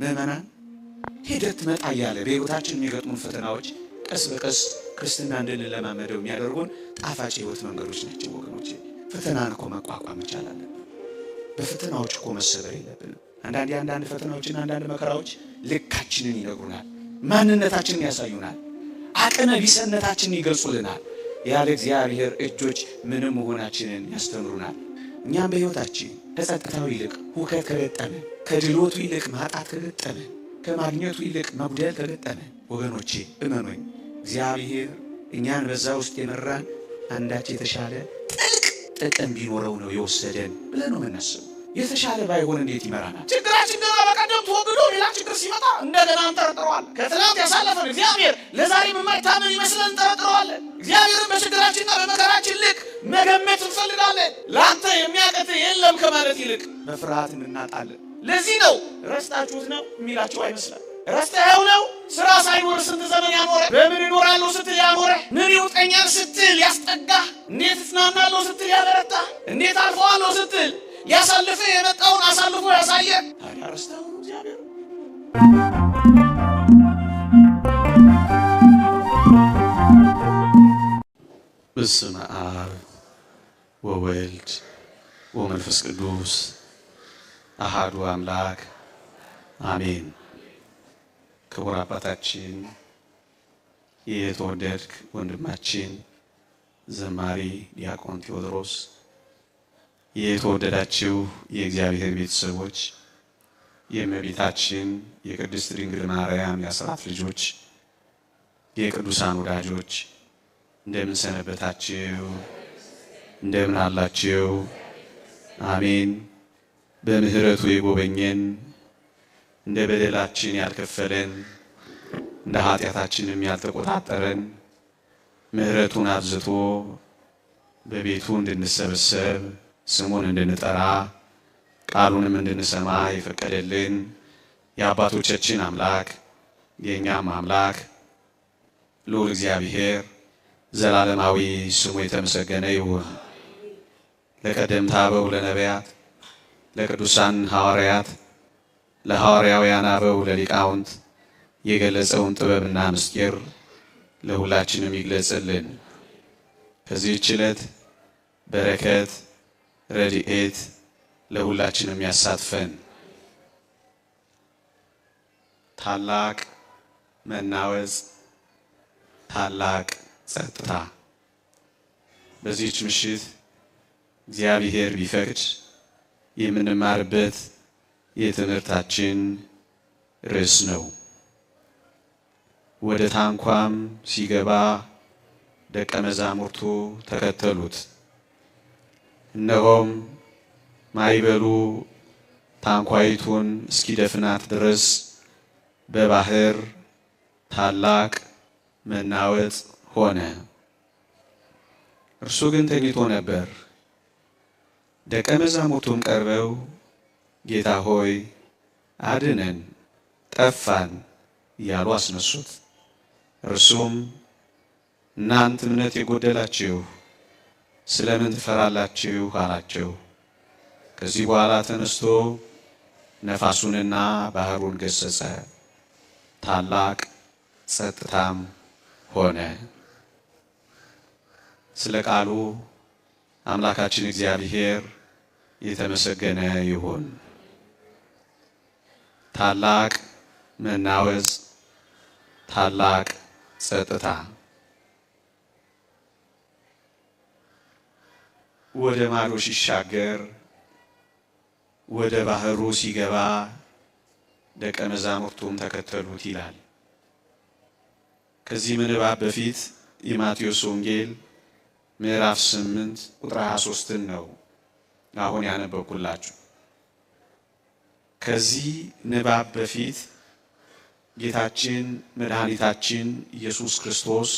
ምዕመናን ሂደት መጣ እያለ በሕይወታችን የሚገጥሙን ፈተናዎች ቀስ በቀስ ክርስትና እንድንለማመደው የሚያደርጉን ጣፋጭ የሕይወት መንገዶች ናቸው ወገኖቼ። ፈተናን እኮ መቋቋም መቻል አለብን። በፈተናዎች እኮ መሰበር የለብንም። አንዳንድ ፈተናዎችና አንዳንድ መከራዎች ልካችንን ይነግሩናል፣ ማንነታችንን ያሳዩናል፣ አቅመ ቢስነታችንን ይገልጹልናል። ያለ እግዚአብሔር እጆች ምንም መሆናችንን ያስተምሩናል። እኛም በሕይወታችን ከጸጥታው ይልቅ ሁከት ከገጠመን፣ ከድሎቱ ይልቅ ማጣት ከገጠመን፣ ከማግኘቱ ይልቅ መጉደል ከገጠመን፣ ወገኖቼ እመኑኝ እግዚአብሔር እኛን በዛ ውስጥ የመራን አንዳች የተሻለ ጥልቅ ጥቅም ቢኖረው ነው የወሰደን ብለን ነው የምናስበው። የተሻለ ባይሆን እንዴት ይመራናል? ችግራችን ገና በቀደም ተወግዶ ሌላ ችግር ሲመጣ እንደገና እንጠረጥረዋለን። ከትናንት ያሳለፈን እግዚአብሔር ለዛሬም የማይታመን ይመስለን እንጠረጥረዋለን። እግዚአብሔርን በችግራችንና በመከራችን ልክ መገመት እንፈልጋለን። ለአንተ የሚያቅት የለም ከማለት ይልቅ በፍርሃት እንናጣለን። ለዚህ ነው ረስታችሁት ነው የሚላቸው አይመስላል። ረስተኸው ነው ስራ ሳይኖር ስንት ዘመን ያኖረ፣ በምን እኖራለሁ ስትል ያኖረ፣ ምን ይውጠኛል ስትል ያስጠጋህ፣ እንዴት እጽናናለሁ ስትል ያበረታህ፣ እንዴት አልፈዋለሁ ስትል ያሳልፈ የመጣውን አሳልፎ ያሳየ። ታዲያ ረስተኸው ነው እግዚአብሔር? በስመ አብ ወወልድ ወመንፈስ ቅዱስ አሃዱ አምላክ አሜን። ክቡር አባታችን የተወደድክ ወንድማችን ዘማሪ ዲያቆን ቴዎድሮስ፣ የተወደዳችሁ የእግዚአብሔር ቤተሰቦች፣ የእመቤታችን የቅድስት ድንግል ማርያም የአስራት ልጆች፣ የቅዱሳን ወዳጆች እንደምን ሰነበታችሁ? እንደምን አላችሁ? አሜን። በምሕረቱ የጎበኘን፣ እንደ በደላችን ያልከፈለን፣ እንደ ኃጢአታችንም ያልተቆጣጠረን፣ ምሕረቱን አብዝቶ በቤቱ እንድንሰበሰብ ስሙን እንድንጠራ ቃሉንም እንድንሰማ የፈቀደልን የአባቶቻችን አምላክ የእኛም አምላክ ልዑል እግዚአብሔር ዘላለማዊ ስሙ የተመሰገነ ይሁን። ለቀደምት አበው ለነቢያት፣ ለቅዱሳን ሐዋርያት፣ ለሐዋርያውያን አበው ለሊቃውንት የገለጸውን ጥበብና ምስጢር ለሁላችንም ይግለጽልን። ከዚህች ዕለት በረከት ረድኤት ለሁላችንም ያሳትፈን። ታላቅ መናወጽ፣ ታላቅ ጸጥታ። በዚህች ምሽት እግዚአብሔር ቢፈቅድ የምንማርበት የትምህርታችን ርዕስ ነው። ወደ ታንኳም ሲገባ ደቀ መዛሙርቱ ተከተሉት። እነሆም ማዕበሉ ታንኳይቱን እስኪደፍናት ድረስ በባህር ታላቅ መናወጥ ሆነ። እርሱ ግን ተኝቶ ነበር። ደቀ መዛሙርቱም ቀርበው ጌታ ሆይ አድነን፣ ጠፋን እያሉ አስነሱት። እርሱም እናንት እምነት የጎደላችሁ ስለምን ትፈራላችሁ? አላቸው። ከዚህ በኋላ ተነስቶ ነፋሱንና ባህሩን ገሰጸ፣ ታላቅ ጸጥታም ሆነ። ስለ ቃሉ አምላካችን እግዚአብሔር የተመሰገነ ይሁን። ታላቅ መናወጽ፣ ታላቅ ጸጥታ። ወደ ማዶ ሲሻገር ወደ ባህሩ ሲገባ ደቀ መዛሙርቱም ተከተሉት ይላል። ከዚህ ምንባብ በፊት የማቴዎስ ወንጌል ምዕራፍ 8 ቁጥር 23ን ነው አሁን ያነበብኩላችሁ። ከዚህ ንባብ በፊት ጌታችን መድኃኒታችን ኢየሱስ ክርስቶስ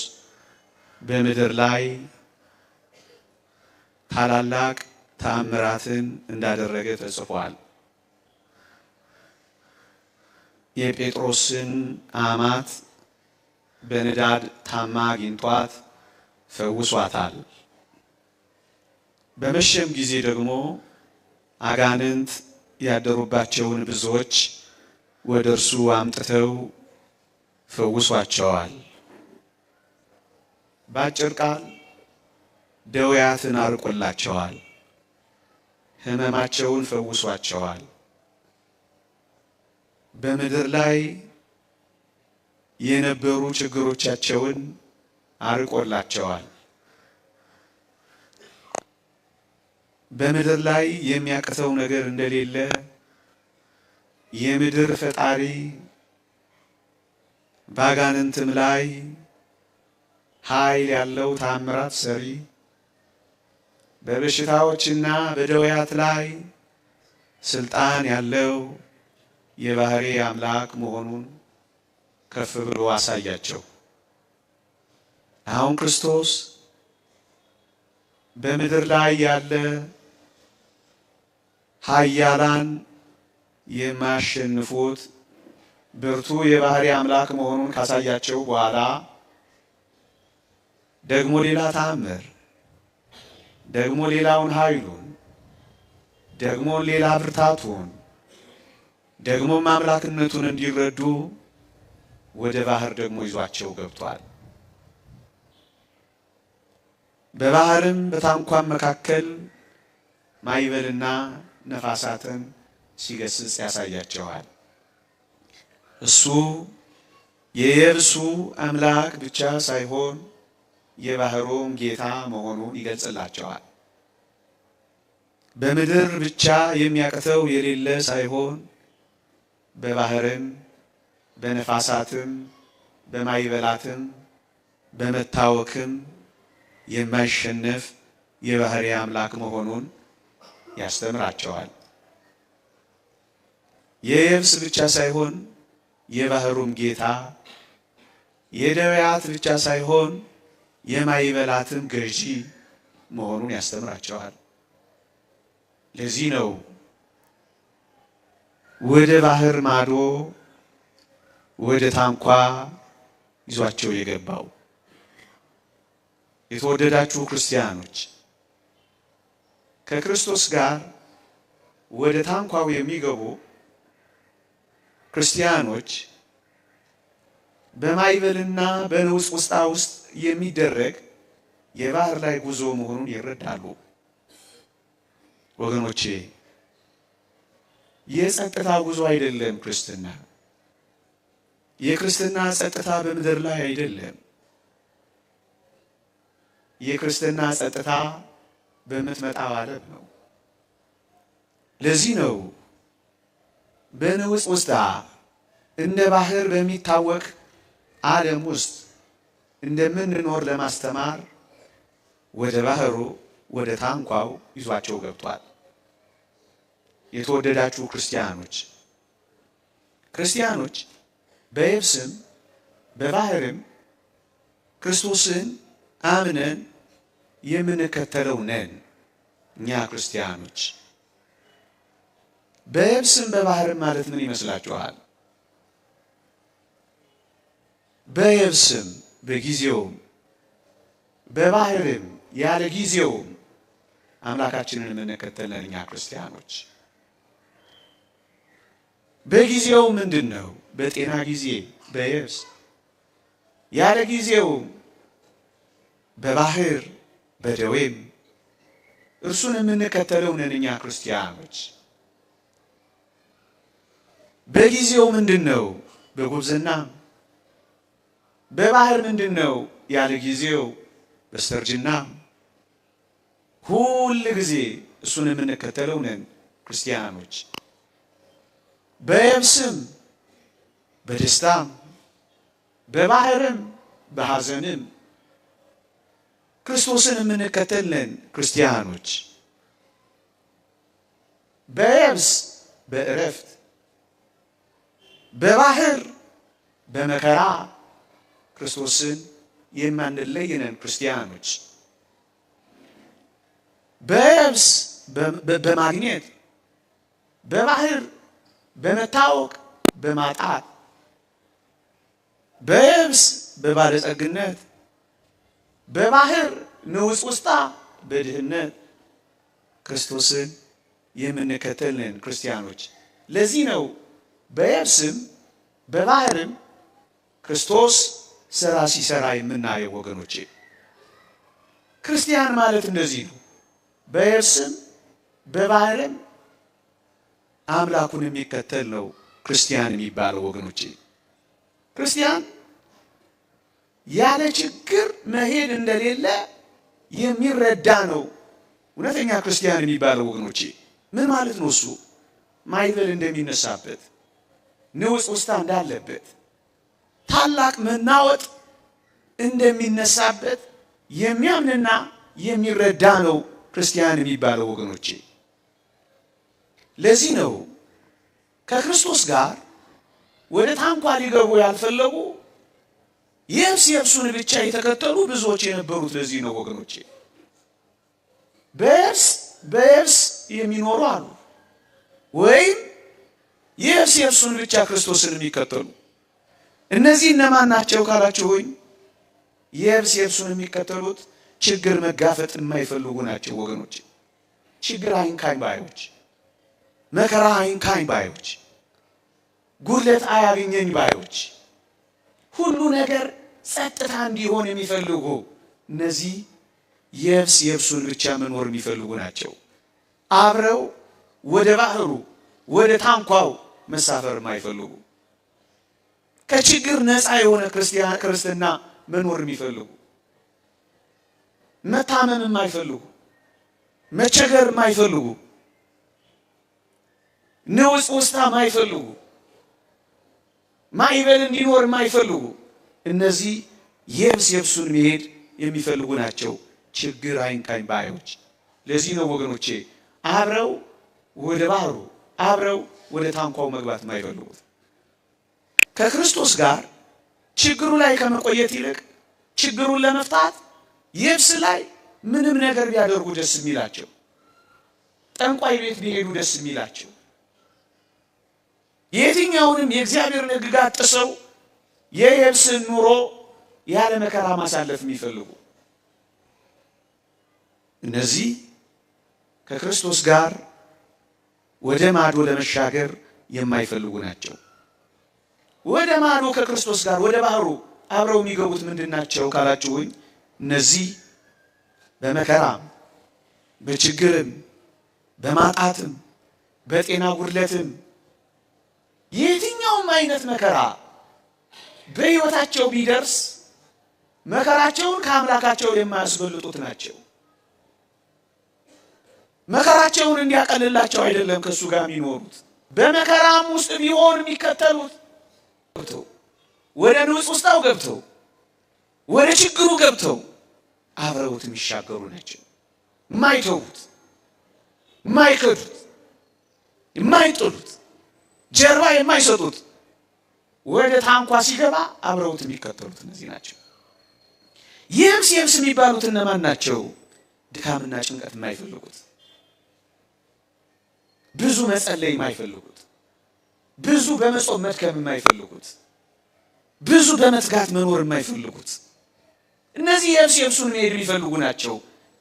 በምድር ላይ ታላላቅ ተአምራትን እንዳደረገ ተጽፏል። የጴጥሮስን አማት በንዳድ ታማ አግኝቷት ፈውሷታል። በመሸም ጊዜ ደግሞ አጋንንት ያደሩባቸውን ብዙዎች ወደ እርሱ አምጥተው ፈውሷቸዋል። በአጭር ቃል ደውያትን አርቆላቸዋል፣ ሕመማቸውን ፈውሷቸዋል። በምድር ላይ የነበሩ ችግሮቻቸውን አርቆላቸዋል። በምድር ላይ የሚያቅተው ነገር እንደሌለ የምድር ፈጣሪ ባጋንንትም ላይ ኃይል ያለው ታምራት ሰሪ በበሽታዎችና በደውያት ላይ ስልጣን ያለው የባህሪ አምላክ መሆኑን ከፍ ብሎ አሳያቸው። አሁን ክርስቶስ በምድር ላይ ያለ ኃያላን የማያሸንፉት ብርቱ የባህሪ አምላክ መሆኑን ካሳያቸው በኋላ ደግሞ ሌላ ተአምር፣ ደግሞ ሌላውን ኃይሉን፣ ደግሞ ሌላ ብርታቱን፣ ደግሞም አምላክነቱን እንዲረዱ ወደ ባህር ደግሞ ይዟቸው ገብቷል። በባህርም በታንኳም መካከል ማዕበልና ነፋሳትን ሲገስጽ ያሳያቸዋል። እሱ የየብሱ አምላክ ብቻ ሳይሆን የባህሩም ጌታ መሆኑን ይገልጽላቸዋል። በምድር ብቻ የሚያቅተው የሌለ ሳይሆን በባህርም በነፋሳትም በማዕበላትም በመታወክም የማይሸነፍ የባህሪ አምላክ መሆኑን ያስተምራቸዋል። የየብስ ብቻ ሳይሆን የባህሩም ጌታ፣ የደውያት ብቻ ሳይሆን የማይበላትም ገዢ መሆኑን ያስተምራቸዋል። ለዚህ ነው ወደ ባህር ማዶ ወደ ታንኳ ይዟቸው የገባው። የተወደዳችሁ ክርስቲያኖች፣ ከክርስቶስ ጋር ወደ ታንኳው የሚገቡ ክርስቲያኖች በማዕበልና በንውጽ ውስጣ ውስጥ የሚደረግ የባህር ላይ ጉዞ መሆኑን ይረዳሉ። ወገኖቼ፣ የጸጥታ ጉዞ አይደለም ክርስትና። የክርስትና ጸጥታ በምድር ላይ አይደለም። የክርስትና ጸጥታ በምትመጣው ዓለም ነው። ለዚህ ነው በንውጽ ውስጣ እንደ ባህር በሚታወቅ ዓለም ውስጥ እንደምንኖር ለማስተማር ወደ ባህሩ ወደ ታንኳው ይዟቸው ገብቷል። የተወደዳችሁ ክርስቲያኖች፣ ክርስቲያኖች በየብስም በባህርም ክርስቶስን አምነን የምንከተለው ነን። እኛ ክርስቲያኖች በየብስም በባህርም ማለት ምን ይመስላችኋል? በየብስም በጊዜውም በባህርም ያለ ጊዜውም አምላካችንን የምንከተል ነን እኛ ክርስቲያኖች። በጊዜው ምንድን ነው? በጤና ጊዜ በየብስ፣ ያለ ጊዜውም በባህር በደዌም እርሱን የምንከተለው ነን እኛ ክርስቲያኖች። በጊዜው ምንድን ነው? በጉብዝና። በባህር ምንድን ነው? ያለ ጊዜው በስተርጅና። ሁል ጊዜ እሱን የምንከተለው ነን ክርስቲያኖች። በየብስም በደስታም በባህርም በሐዘንም ክርስቶስን የምንከተል ነን ክርስቲያኖች። በየብስ በእረፍት፣ በባህር በመከራ ክርስቶስን የማንለይ ነን ክርስቲያኖች። በየብስ በማግኘት፣ በባህር በመታወቅ በማጣት፣ በየብስ በባለጸግነት፣ በባህር ንውጽ ውስጣ በድህነት ክርስቶስን የምንከተል ነን ክርስቲያኖች። ለዚህ ነው በየብስም በባህርም ክርስቶስ ስራ ሲሰራ የምናየው ወገኖቼ። ክርስቲያን ማለት እንደዚህ ነው። በየብስም በባህርም አምላኩን የሚከተል ነው ክርስቲያን የሚባለው ወገኖቼ። ክርስቲያን ያለ ችግር መሄድ እንደሌለ የሚረዳ ነው እውነተኛ ክርስቲያን የሚባለው ወገኖቼ። ምን ማለት ነው እሱ? ማዕበል እንደሚነሳበት፣ ንውጽ ውስታ እንዳለበት፣ ታላቅ መናወጥ እንደሚነሳበት የሚያምንና የሚረዳ ነው ክርስቲያን የሚባለው ወገኖቼ። ለዚህ ነው ከክርስቶስ ጋር ወደ ታንኳ ሊገቡ ያልፈለጉ የብስ የብሱን ብቻ የተከተሉ ብዙዎች የነበሩት። ለዚህ ነው ወገኖቼ። በየብስ በየብስ የሚኖሩ አሉ፣ ወይም የብስ የብሱን ብቻ ክርስቶስን የሚከተሉ። እነዚህ እነማን ናቸው ካላችሁኝ፣ የብስ የብሱን የሚከተሉት ችግር መጋፈጥ የማይፈልጉ ናቸው ወገኖች። ችግር አይንካኝ ባዮች፣ መከራ አይንካኝ ባዮች፣ ጉድለት አያግኘኝ ባዮች፣ ሁሉ ነገር ጸጥታ እንዲሆን የሚፈልጉ እነዚህ የብስ የብሱን ብቻ መኖር የሚፈልጉ ናቸው። አብረው ወደ ባህሩ ወደ ታንኳው መሳፈር የማይፈልጉ፣ ከችግር ነፃ የሆነ ክርስትና መኖር የሚፈልጉ፣ መታመም የማይፈልጉ፣ መቸገር የማይፈልጉ፣ ንውጽ ውስታ የማይፈልጉ፣ ማዕበል እንዲኖር የማይፈልጉ እነዚህ የብስ የብሱን መሄድ የሚፈልጉ ናቸው። ችግር አይንካኝ ባዮች። ለዚህ ነው ወገኖቼ አብረው ወደ ባህሩ አብረው ወደ ታንኳው መግባት የማይፈልጉት። ከክርስቶስ ጋር ችግሩ ላይ ከመቆየት ይልቅ ችግሩን ለመፍታት የብስ ላይ ምንም ነገር ቢያደርጉ ደስ የሚላቸው፣ ጠንቋይ ቤት ቢሄዱ ደስ የሚላቸው፣ የትኛውንም የእግዚአብሔርን ሕግጋት ጥሰው የየብስን ኑሮ ያለ መከራ ማሳለፍ የሚፈልጉ እነዚህ ከክርስቶስ ጋር ወደ ማዶ ለመሻገር የማይፈልጉ ናቸው። ወደ ማዶ ከክርስቶስ ጋር ወደ ባህሩ አብረው የሚገቡት ምንድን ናቸው ካላችሁኝ፣ እነዚህ በመከራም በችግርም በማጣትም በጤና ጉድለትም የትኛውም አይነት መከራ በሕይወታቸው ቢደርስ መከራቸውን ከአምላካቸው የማያስበልጡት ናቸው። መከራቸውን እንዲያቀልላቸው አይደለም ከእሱ ጋር የሚኖሩት፣ በመከራም ውስጥ ቢሆን የሚከተሉት ገብተው ወደ ንውጽ ውስጣው ገብተው ወደ ችግሩ ገብተው አብረውት የሚሻገሩ ናቸው። የማይተዉት፣ የማይከዱት፣ የማይጥሉት፣ ጀርባ የማይሰጡት ወደ ታንኳ ሲገባ አብረውት የሚከተሉት እነዚህ ናቸው። የብስ የብስ የሚባሉት እነማን ናቸው? ድካምና ጭንቀት የማይፈልጉት፣ ብዙ መጸለይ የማይፈልጉት፣ ብዙ በመጾም መድከም የማይፈልጉት፣ ብዙ በመትጋት መኖር የማይፈልጉት እነዚህ የብስ የብሱን መሄድ የሚፈልጉ ናቸው።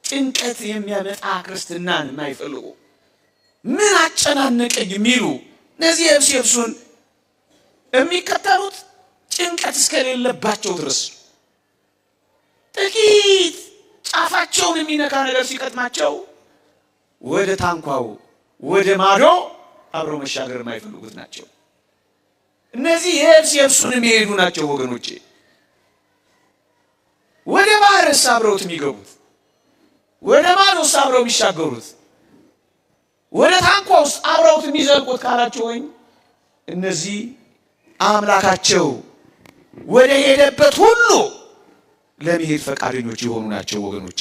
ጭንቀት የሚያመጣ ክርስትናን የማይፈልጉ፣ ምን አጨናነቀኝ የሚሉ እነዚህ የብስ የብሱን የሚከተሉት ጭንቀት እስከሌለባቸው ድረስ ጥቂት ጫፋቸውን የሚነካ ነገር ሲቀጥማቸው ወደ ታንኳው ወደ ማዶ አብረው መሻገር የማይፈልጉት ናቸው። እነዚህ የብስ የብሱን የሚሄዱ ናቸው ወገኖቼ። ወደ ባህርስ አብረውት የሚገቡት፣ ወደ ማዶስ አብረው የሚሻገሩት፣ ወደ ታንኳ ውስጥ አብረውት የሚዘልቁት ካላችሁ ወይ እነዚህ አምላካቸው ወደ ሄደበት ሁሉ ለመሄድ ፈቃደኞች የሆኑ ናቸው ወገኖቼ።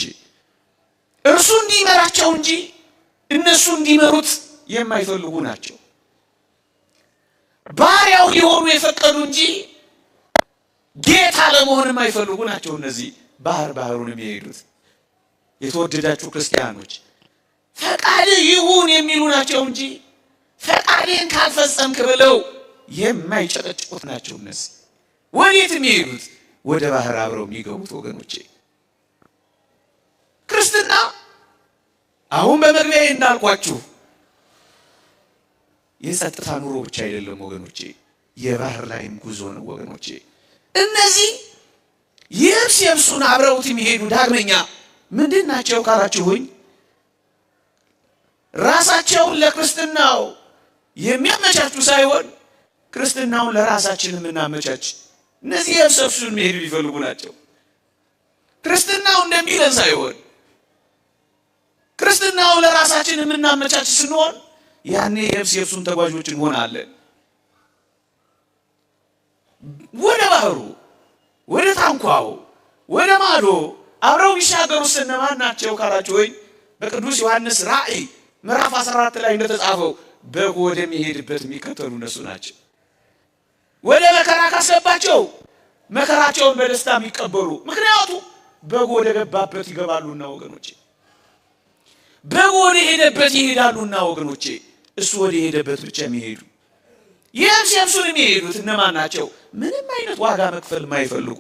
እርሱ እንዲመራቸው እንጂ እነሱ እንዲመሩት የማይፈልጉ ናቸው። ባሪያው ሊሆኑ የፈቀዱ እንጂ ጌታ ለመሆን የማይፈልጉ ናቸው። እነዚህ ባህር ባህሩን የሚሄዱት የተወደዳችሁ ክርስቲያኖች ፈቃድ ይሁን የሚሉ ናቸው እንጂ ፈቃዴን ካልፈጸምክ ብለው የማይጨቀጭቁት ናቸው። እነዚህ ወዴት የሚሄዱት? ወደ ባህር አብረው የሚገቡት ወገኖቼ። ክርስትና አሁን በመግቢያ እንዳልኳችሁ የጸጥታ ኑሮ ብቻ አይደለም ወገኖቼ፣ የባህር ላይም ጉዞ ነው ወገኖቼ። እነዚህ የብስ የብሱን አብረውት የሚሄዱ ዳግመኛ ምንድን ናቸው ካላችሁኝ፣ ራሳቸውን ለክርስትናው የሚያመቻቹ ሳይሆን ክርስትናውን ለራሳችን የምናመቻች እነዚህ የብስ የብሱን የሚሄዱ የሚፈልጉ ናቸው። ክርስትናው እንደሚለን ሳይሆን ክርስትናውን ለራሳችን የምናመቻች ስንሆን ያኔ የብስ የብሱን ተጓዦች እንሆናለን። ወደ ባህሩ፣ ወደ ታንኳው፣ ወደ ማዶ አብረው የሚሻገሩ እነማን ናቸው ካላችሁ ወይ በቅዱስ ዮሐንስ ራእይ ምዕራፍ 14 ላይ እንደተጻፈው በጉ ወደሚሄድበት የሚከተሉ እነሱ ናቸው። ወደ መከራ ካስገባቸው መከራቸውን በደስታ የሚቀበሉ፣ ምክንያቱ በጉ ወደ ገባበት ይገባሉና ወገኖቼ፣ በጉ ወደ ሄደበት ይሄዳሉና ወገኖቼ፣ እሱ ወደ ሄደበት ብቻ የሚሄዱ የብስ የብሱን የሚሄዱት እነማን ናቸው? ምንም አይነት ዋጋ መክፈል የማይፈልጉ፣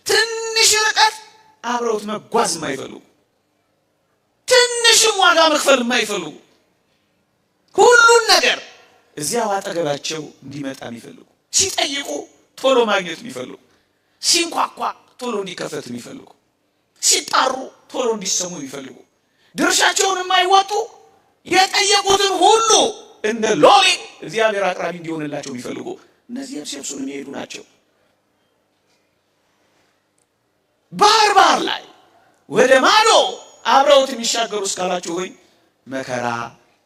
ትንሽ ርቀት አብረውት መጓዝ የማይፈልጉ፣ ትንሽም ዋጋ መክፈል የማይፈልጉ፣ ሁሉን ነገር እዚያው አጠገባቸው እንዲመጣ የሚፈልጉ፣ ሲጠይቁ ቶሎ ማግኘት የሚፈልጉ፣ ሲንኳኳ ቶሎ እንዲከፈት የሚፈልጉ፣ ሲጣሩ ቶሎ እንዲሰሙ የሚፈልጉ፣ ድርሻቸውን የማይወጡ፣ የጠየቁትን ሁሉ እንደ ሎሌ እግዚአብሔር አቅራቢ እንዲሆንላቸው የሚፈልጉ እነዚህ የብስ የብሱን የሚሄዱ ናቸው። ባህር ባህር ላይ ወደ ማዶ አብረውት የሚሻገሩ እስካላችሁ ሆይ መከራ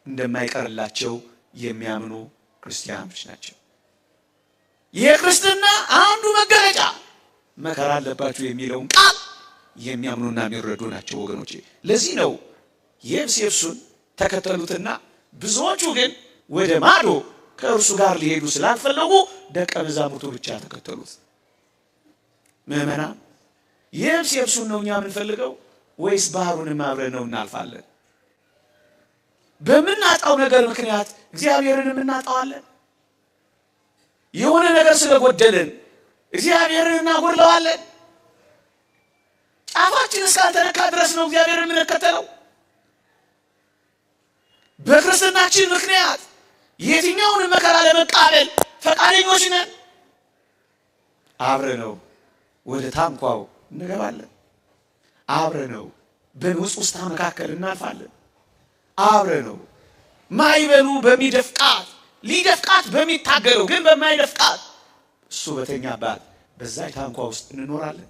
እንደማይቀርላቸው የሚያምኑ ክርስቲያኖች ናቸው። የክርስትና አንዱ መገለጫ መከራ አለባችሁ የሚለውን ቃል የሚያምኑና የሚረዱ ናቸው ወገኖቼ። ለዚህ ነው የብስ የብሱን ተከተሉትና ብዙዎቹ ግን ወደ ማዶ ከእርሱ ጋር ሊሄዱ ስላልፈለጉ ደቀ መዛሙርቱ ብቻ ተከተሉት። ምዕመናን፣ የብስ የብሱን ነው እኛ የምንፈልገው ወይስ ባህሩንም አብረን ነው እናልፋለን? በምናጣው ነገር ምክንያት እግዚአብሔርን እናጣዋለን? የሆነ ነገር ስለጎደልን እግዚአብሔርን እናጎድለዋለን? ጫፋችን እስካልተነካ ድረስ ነው እግዚአብሔርን የምንከተለው? በክርስትናችን ምክንያት የትኛውን መከራ ለመቃበል ፈቃደኞች ነን? አብረነው ወደ ታንኳው እንገባለን። አብረነው በንውጽውጽታ መካከል እናልፋለን። አብረነው ማይበሉ በሚደፍቃት ሊደፍቃት በሚታገለው ግን በማይደፍቃት እሱ በተኛባት በዛ ታንኳ ውስጥ እንኖራለን።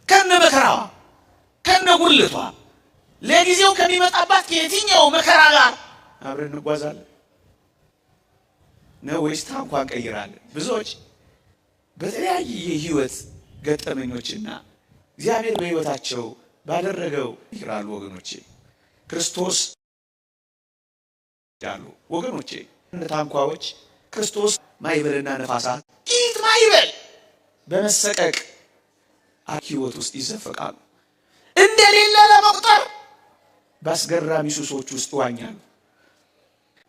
ከነ መከራዋ ከነ ጉልቷ ለጊዜው ከሚመጣባት ከየትኛው መከራ ጋር አብረን እንጓዛለን ነው ወይስ ታንኳ እንቀይራለን? ብዙዎች በተለያየ የህይወት ገጠመኞችና እግዚአብሔር በህይወታቸው ባደረገው ይራሉ ወገኖቼ። ክርስቶስ ያሉ ወገኖቼ፣ ታንኳዎች ክርስቶስ ማዕበልና ነፋሳት ጥቂት ማዕበል በመሰቀቅ ህይወት ውስጥ ይዘፈቃሉ። እንደሌለ ለመቁጠር በአስገራሚ ሱሶች ውስጥ ዋኛሉ።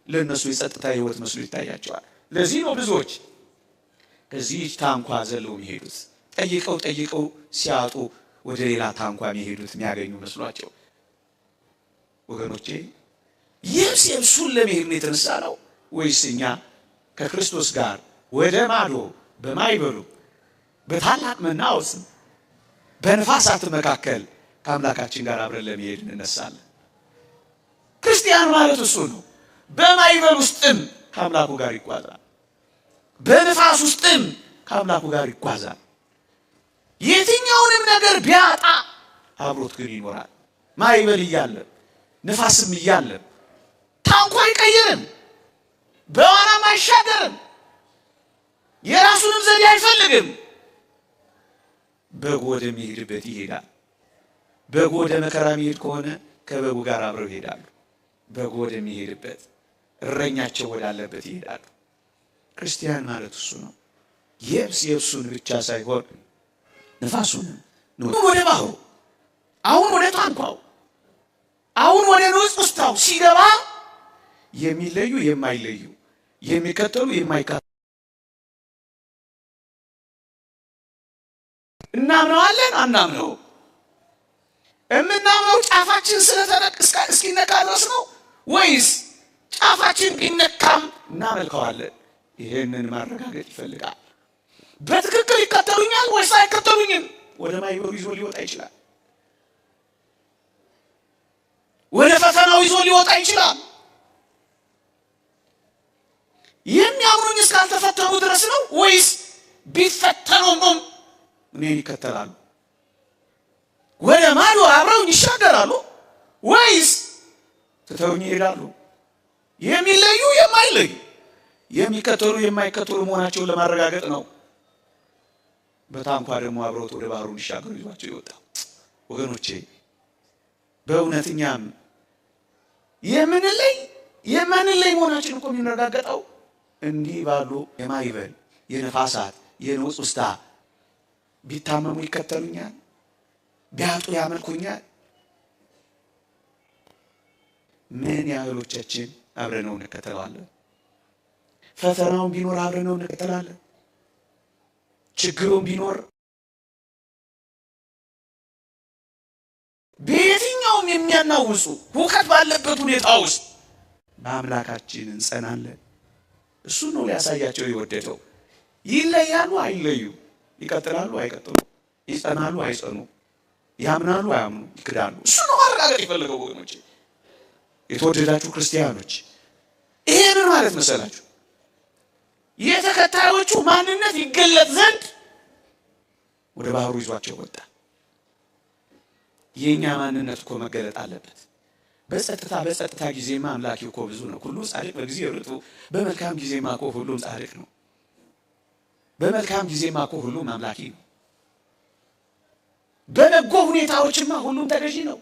ለእነሱ የጸጥታ ህይወት መስሎ ይታያቸዋል። ለዚህ ነው ብዙዎች ከዚህ ታንኳ ዘለው የሚሄዱት። ጠይቀው ጠይቀው ሲያጡ ወደ ሌላ ታንኳ የሚሄዱት የሚያገኙ መስሏቸው። ወገኖቼ፣ የብስ የብሱን ለመሄድ ነው የተነሳ ነው ወይስ እኛ ከክርስቶስ ጋር ወደ ማዶ በማይበሉ በታላቅ መናወጽ በንፋሳት መካከል ከአምላካችን ጋር አብረን ለመሄድ እንነሳለን? ክርስቲያን ማለት እሱ ነው። በማዕበል ውስጥም ከአምላኩ ጋር ይጓዛል። በንፋስ ውስጥም ከአምላኩ ጋር ይጓዛል። የትኛውንም ነገር ቢያጣ አብሮት ግን ይኖራል። ማዕበል እያለ ንፋስም እያለ ታንኳ አይቀይርም፣ በዋናም አይሻገርም፣ የራሱንም ዘዴ አይፈልግም። በጉ ወደሚሄድበት ይሄዳል። በጉ ወደ መከራ የሚሄድ ከሆነ ከበጉ ጋር አብረው ይሄዳሉ። በጉ ወደሚሄድበት እረኛቸው ወዳለበት ይሄዳሉ። ክርስቲያን ማለት እሱ ነው። የብስ የብሱን ብቻ ሳይሆን ንፋሱንም ወደ ባህሩ፣ አሁን ወደ ታንኳው፣ አሁን ወደ ንውጽውጽታው ሲገባ የሚለዩ የማይለዩ፣ የሚከተሉ የማይከተሉ እናምነዋለን አናምነው። የምናምነው ጫፋችን እስኪነካ ድረስ ነው ወይስ ጫፋችን ቢነካም እናመልከዋለን። ይህንን ማረጋገጥ ይፈልጋል። በትክክል ይከተሉኛል ወይስ አይከተሉኝም? ወደ ማይበሩ ይዞ ሊወጣ ይችላል። ወደ ፈተናው ይዞ ሊወጣ ይችላል። የሚያምኑኝ እስካልተፈተኑ ድረስ ነው ወይስ ቢፈተኑም እኔን ይከተላሉ? ወደ ማዶ አብረውኝ ይሻገራሉ ወይስ ትተውኝ ይሄዳሉ? የሚለዩ የማይለዩ፣ የሚከተሉ የማይከተሉ መሆናቸውን ለማረጋገጥ ነው። በታንኳ ደግሞ አብረውት ወደ ባህሩ እንዲሻገሩ ይዟቸው ይወጣ። ወገኖቼ በእውነት እኛም የምንለይ የማንለይ መሆናችን እኮ የሚረጋገጠው እንዲህ ባሉ የማይበል የነፋሳት የንውጽውጽታ ቢታመሙ ይከተሉኛል፣ ቢያጡ ያመልኩኛል። ምን ያህሎቻችን አብረነው እንከተለዋለን? ፈተናውን ቢኖር አብረነው እንከተላለን። ችግሩን ቢኖር በየትኛውም የሚያናውጹ ሁከት ባለበት ሁኔታ ውስጥ በአምላካችን እንጸናለን። እሱ ነው ሊያሳያቸው የወደደው። ይለያሉ አይለዩ፣ ይቀጥላሉ አይቀጥሉ፣ ይጸናሉ አይጸኑ፣ ያምናሉ አያምኑ፣ ይክዳሉ። እሱ ነው ማረጋገጥ የፈለገው። ወገኖቼ የተወደዳችሁ ክርስቲያኖች ይሄ ምን ማለት መሰላችሁ? የተከታዮቹ ማንነት ይገለጥ ዘንድ ወደ ባህሩ ይዟቸው ወጣ። የእኛ ማንነት እኮ መገለጥ አለበት። በጸጥታ ጊዜማ አምላኪ እኮ ብዙ ነው። ሁሉ ጻድቅ በጊዜ ርጡ። በመልካም ጊዜማ እኮ ሁሉም ጻድቅ ነው። በመልካም ጊዜማ እኮ ሁሉም አምላኪ ነው። በበጎ ሁኔታዎችማ ሁሉም ተገዢ ነው።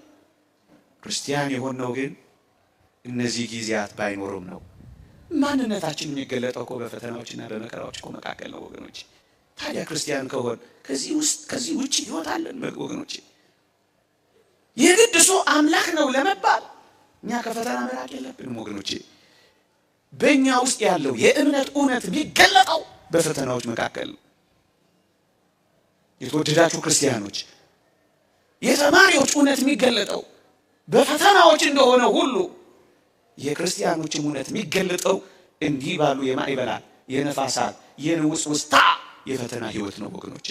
ክርስቲያን የሆነው ግን እነዚህ ጊዜያት ባይኖሩም ነው። ማንነታችን የሚገለጠው እኮ በፈተናዎችና በመከራዎች እኮ መካከል ነው ወገኖች። ታዲያ ክርስቲያን ከሆን ከዚህ ውስጥ ከዚህ ውጭ ህይወት አለን ወገኖች? የግድ ሰው አምላክ ነው ለመባል እኛ ከፈተና መራቅ የለብንም ወገኖቼ። በእኛ ውስጥ ያለው የእምነት እውነት የሚገለጠው በፈተናዎች መካከል ነው። የተወደዳችሁ ክርስቲያኖች የተማሪዎች እውነት የሚገለጠው በፈተናዎች እንደሆነ ሁሉ የክርስቲያኖችም እውነት የሚገለጠው እንዲህ ባሉ የማዕበላት የነፋሳት የንውጽውጽታ የፈተና ህይወት ነው ወገኖቼ።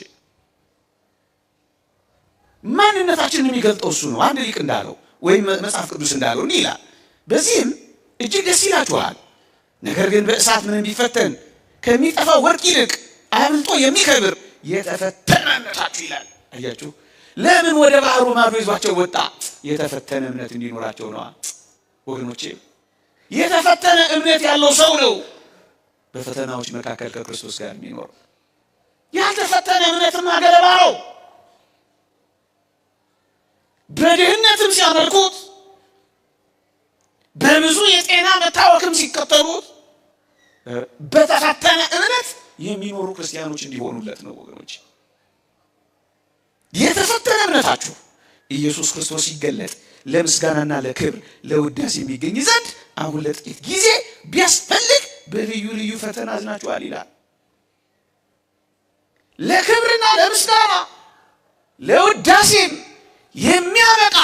ማንነታችንን የሚገልጠው እሱ ነው። አንድ ሊቅ እንዳለው ወይም መጽሐፍ ቅዱስ እንዳለው እንዲህ ይላል፣ በዚህም እጅግ ደስ ይላችኋል፣ ነገር ግን በእሳት ምንም ቢፈተን ከሚጠፋው ወርቅ ይልቅ አብልጦ የሚከብር የተፈተነ እምነታችሁ ይላል። አያችሁ፣ ለምን ወደ ባህሩ ማዶ ይዟቸው ወጣ? የተፈተነ እምነት እንዲኖራቸው ነዋ ወገኖቼ። የተፈተነ እምነት ያለው ሰው ነው በፈተናዎች መካከል ከክርስቶስ ጋር የሚኖር። ያልተፈተነ እምነትማ ገለባ ነው። በድህነትም ሲያመልኩት፣ በብዙ የጤና መታወክም ሲከተሉት በተፈተነ እምነት የሚኖሩ ክርስቲያኖች እንዲሆኑለት ነው ወገኖች። የተፈተነ እምነታችሁ ኢየሱስ ክርስቶስ ሲገለጥ ለምስጋናና ለክብር ለውዳሴ የሚገኝ ዘንድ አሁን ለጥቂት ጊዜ ቢያስፈልግ በልዩ ልዩ ፈተና አዝናችኋል ይላል። ለክብርና ለምስጋና ለውዳሴም የሚያበቃ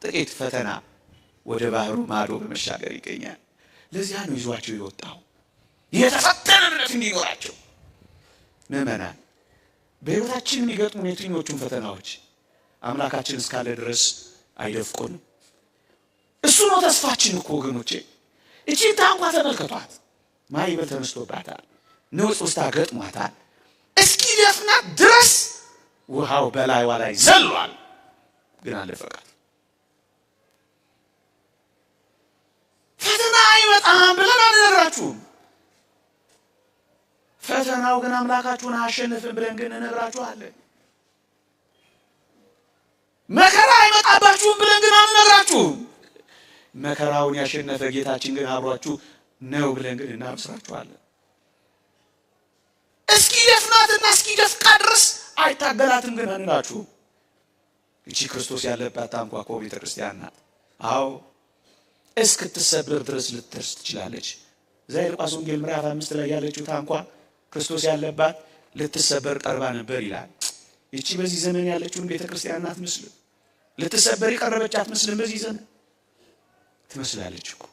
ጥቂት ፈተና ወደ ባህሩ ማዶ በመሻገር ይገኛል። ለዚያ ነው ይዟቸው የወጣው የተፈተነ እምነት እንዲኖራቸው። ምዕመናን በሕይወታችን የሚገጥሙን የትኞቹን ፈተናዎች አምላካችን እስካለ ድረስ አይደፍቁንም። እሱ ነው ተስፋችን እኮ ወገኖቼ። እቺን ታንኳ ተመልከቷት። ማዕበል ተነስቶባታል፣ ንውጽውጽታ ገጥሟታል። እስኪደፍናት ድረስ ውሃው በላይዋ ላይ ዘሏል፣ ግን አልደፈቃት። ፈተና አይመጣም ብለን አንነግራችሁም። ፈተናው ግን አምላካችሁን አያሸንፍም ብለን ግን እንነግራችኋለን። መከራ አይመጣባችሁም ብለን ግን አንነግራችሁም። መከራውን ያሸነፈ ጌታችን ግን አብሯችሁ ነው ብለን ግን እናብስራችኋለን። እስኪደፍናትና እስኪደፍቃ ድረስ አይታገላትም ግን አንላችሁም። እቺ ክርስቶስ ያለባት ታንኳ እኮ ቤተ ክርስቲያን ናት። አዎ እስክትሰብር ድረስ ልትደርስ ትችላለች። እዛ የሉቃስ ወንጌል ምዕራፍ 5 ላይ ያለችው ታንኳ ክርስቶስ ያለባት ልትሰበር ቀርባ ነበር ይላል። ይቺ በዚህ ዘመን ያለችውን ቤተ ክርስቲያን አትመስልም። ልትሰበር የቀረበች አትመስልም። በዚህ ዘመን ትመስላለች እኮ።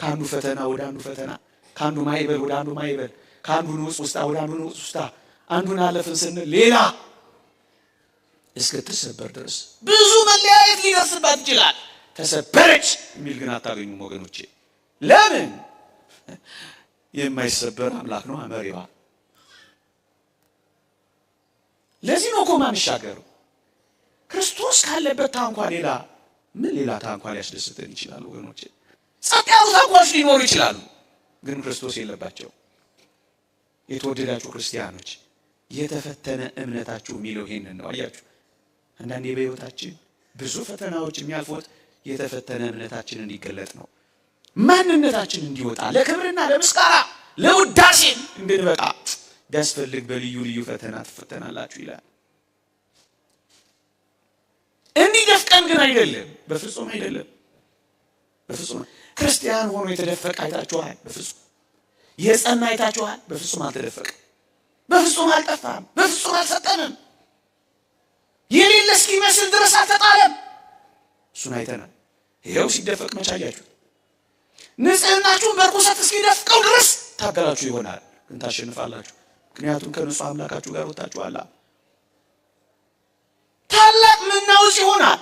ከአንዱ ፈተና ወደ አንዱ ፈተና፣ ከአንዱ ማዕበል ወደ አንዱ ማዕበል፣ ከአንዱ ንዑስ ውስጣ ወደ አንዱ ንዑስ ውስጣ፣ አንዱን አለፍን ስንል ሌላ እስክትሰበር ድረስ ብዙ መለያየት ሊደርስባት ይችላል። ተሰበረች የሚል ግን አታገኙም ወገኖቼ። ለምን? የማይሰበር አምላክ ነው መሪዋ። ለዚህ ነው እኮ ማንሻገረው። ክርስቶስ ካለበት ታንኳ ሌላ ምን ሌላ ታንኳ ሊያስደስተን ይችላል ወገኖቼ? ጸጥ ያሉ ታንኳዎች ሊኖሩ ይችላሉ፣ ግን ክርስቶስ የለባቸው። የተወደዳችሁ ክርስቲያኖች የተፈተነ እምነታችሁ የሚለው ይሄንን ነው። አያችሁ፣ አንዳንዴ በሕይወታችን ብዙ ፈተናዎች የሚያልፉት የተፈተነ እምነታችን እንዲገለጥ ነው። ማንነታችን እንዲወጣ፣ ለክብርና ለምስጋና ለውዳሴ እንድንበቃ ቢያስፈልግ በልዩ ልዩ ፈተና ትፈተናላችሁ ይላል። እንዲደፍቀን ግን አይደለም፣ በፍጹም አይደለም። በፍጹም ክርስቲያን ሆኖ የተደፈቀ አይታችኋል? በፍጹም የጸና አይታችኋል? በፍጹም አልተደፈቀም። በፍጹም አልጠፋም። በፍጹም አልሰጠምም። የሌለ እስኪመስል ድረስ አልተጣለም። እሱን አይተናል። ይኸው ሲደፈቅ መቼ አያችሁት? ንጽሕናችሁን በርኩሰት እስኪደፍቀው ድረስ ታገላችሁ ይሆናል፣ ግን ታሸንፋላችሁ። ምክንያቱም ከንጹሕ አምላካችሁ ጋር ወጥታችኋላ። ታላቅ መናወጽ ይሆናል።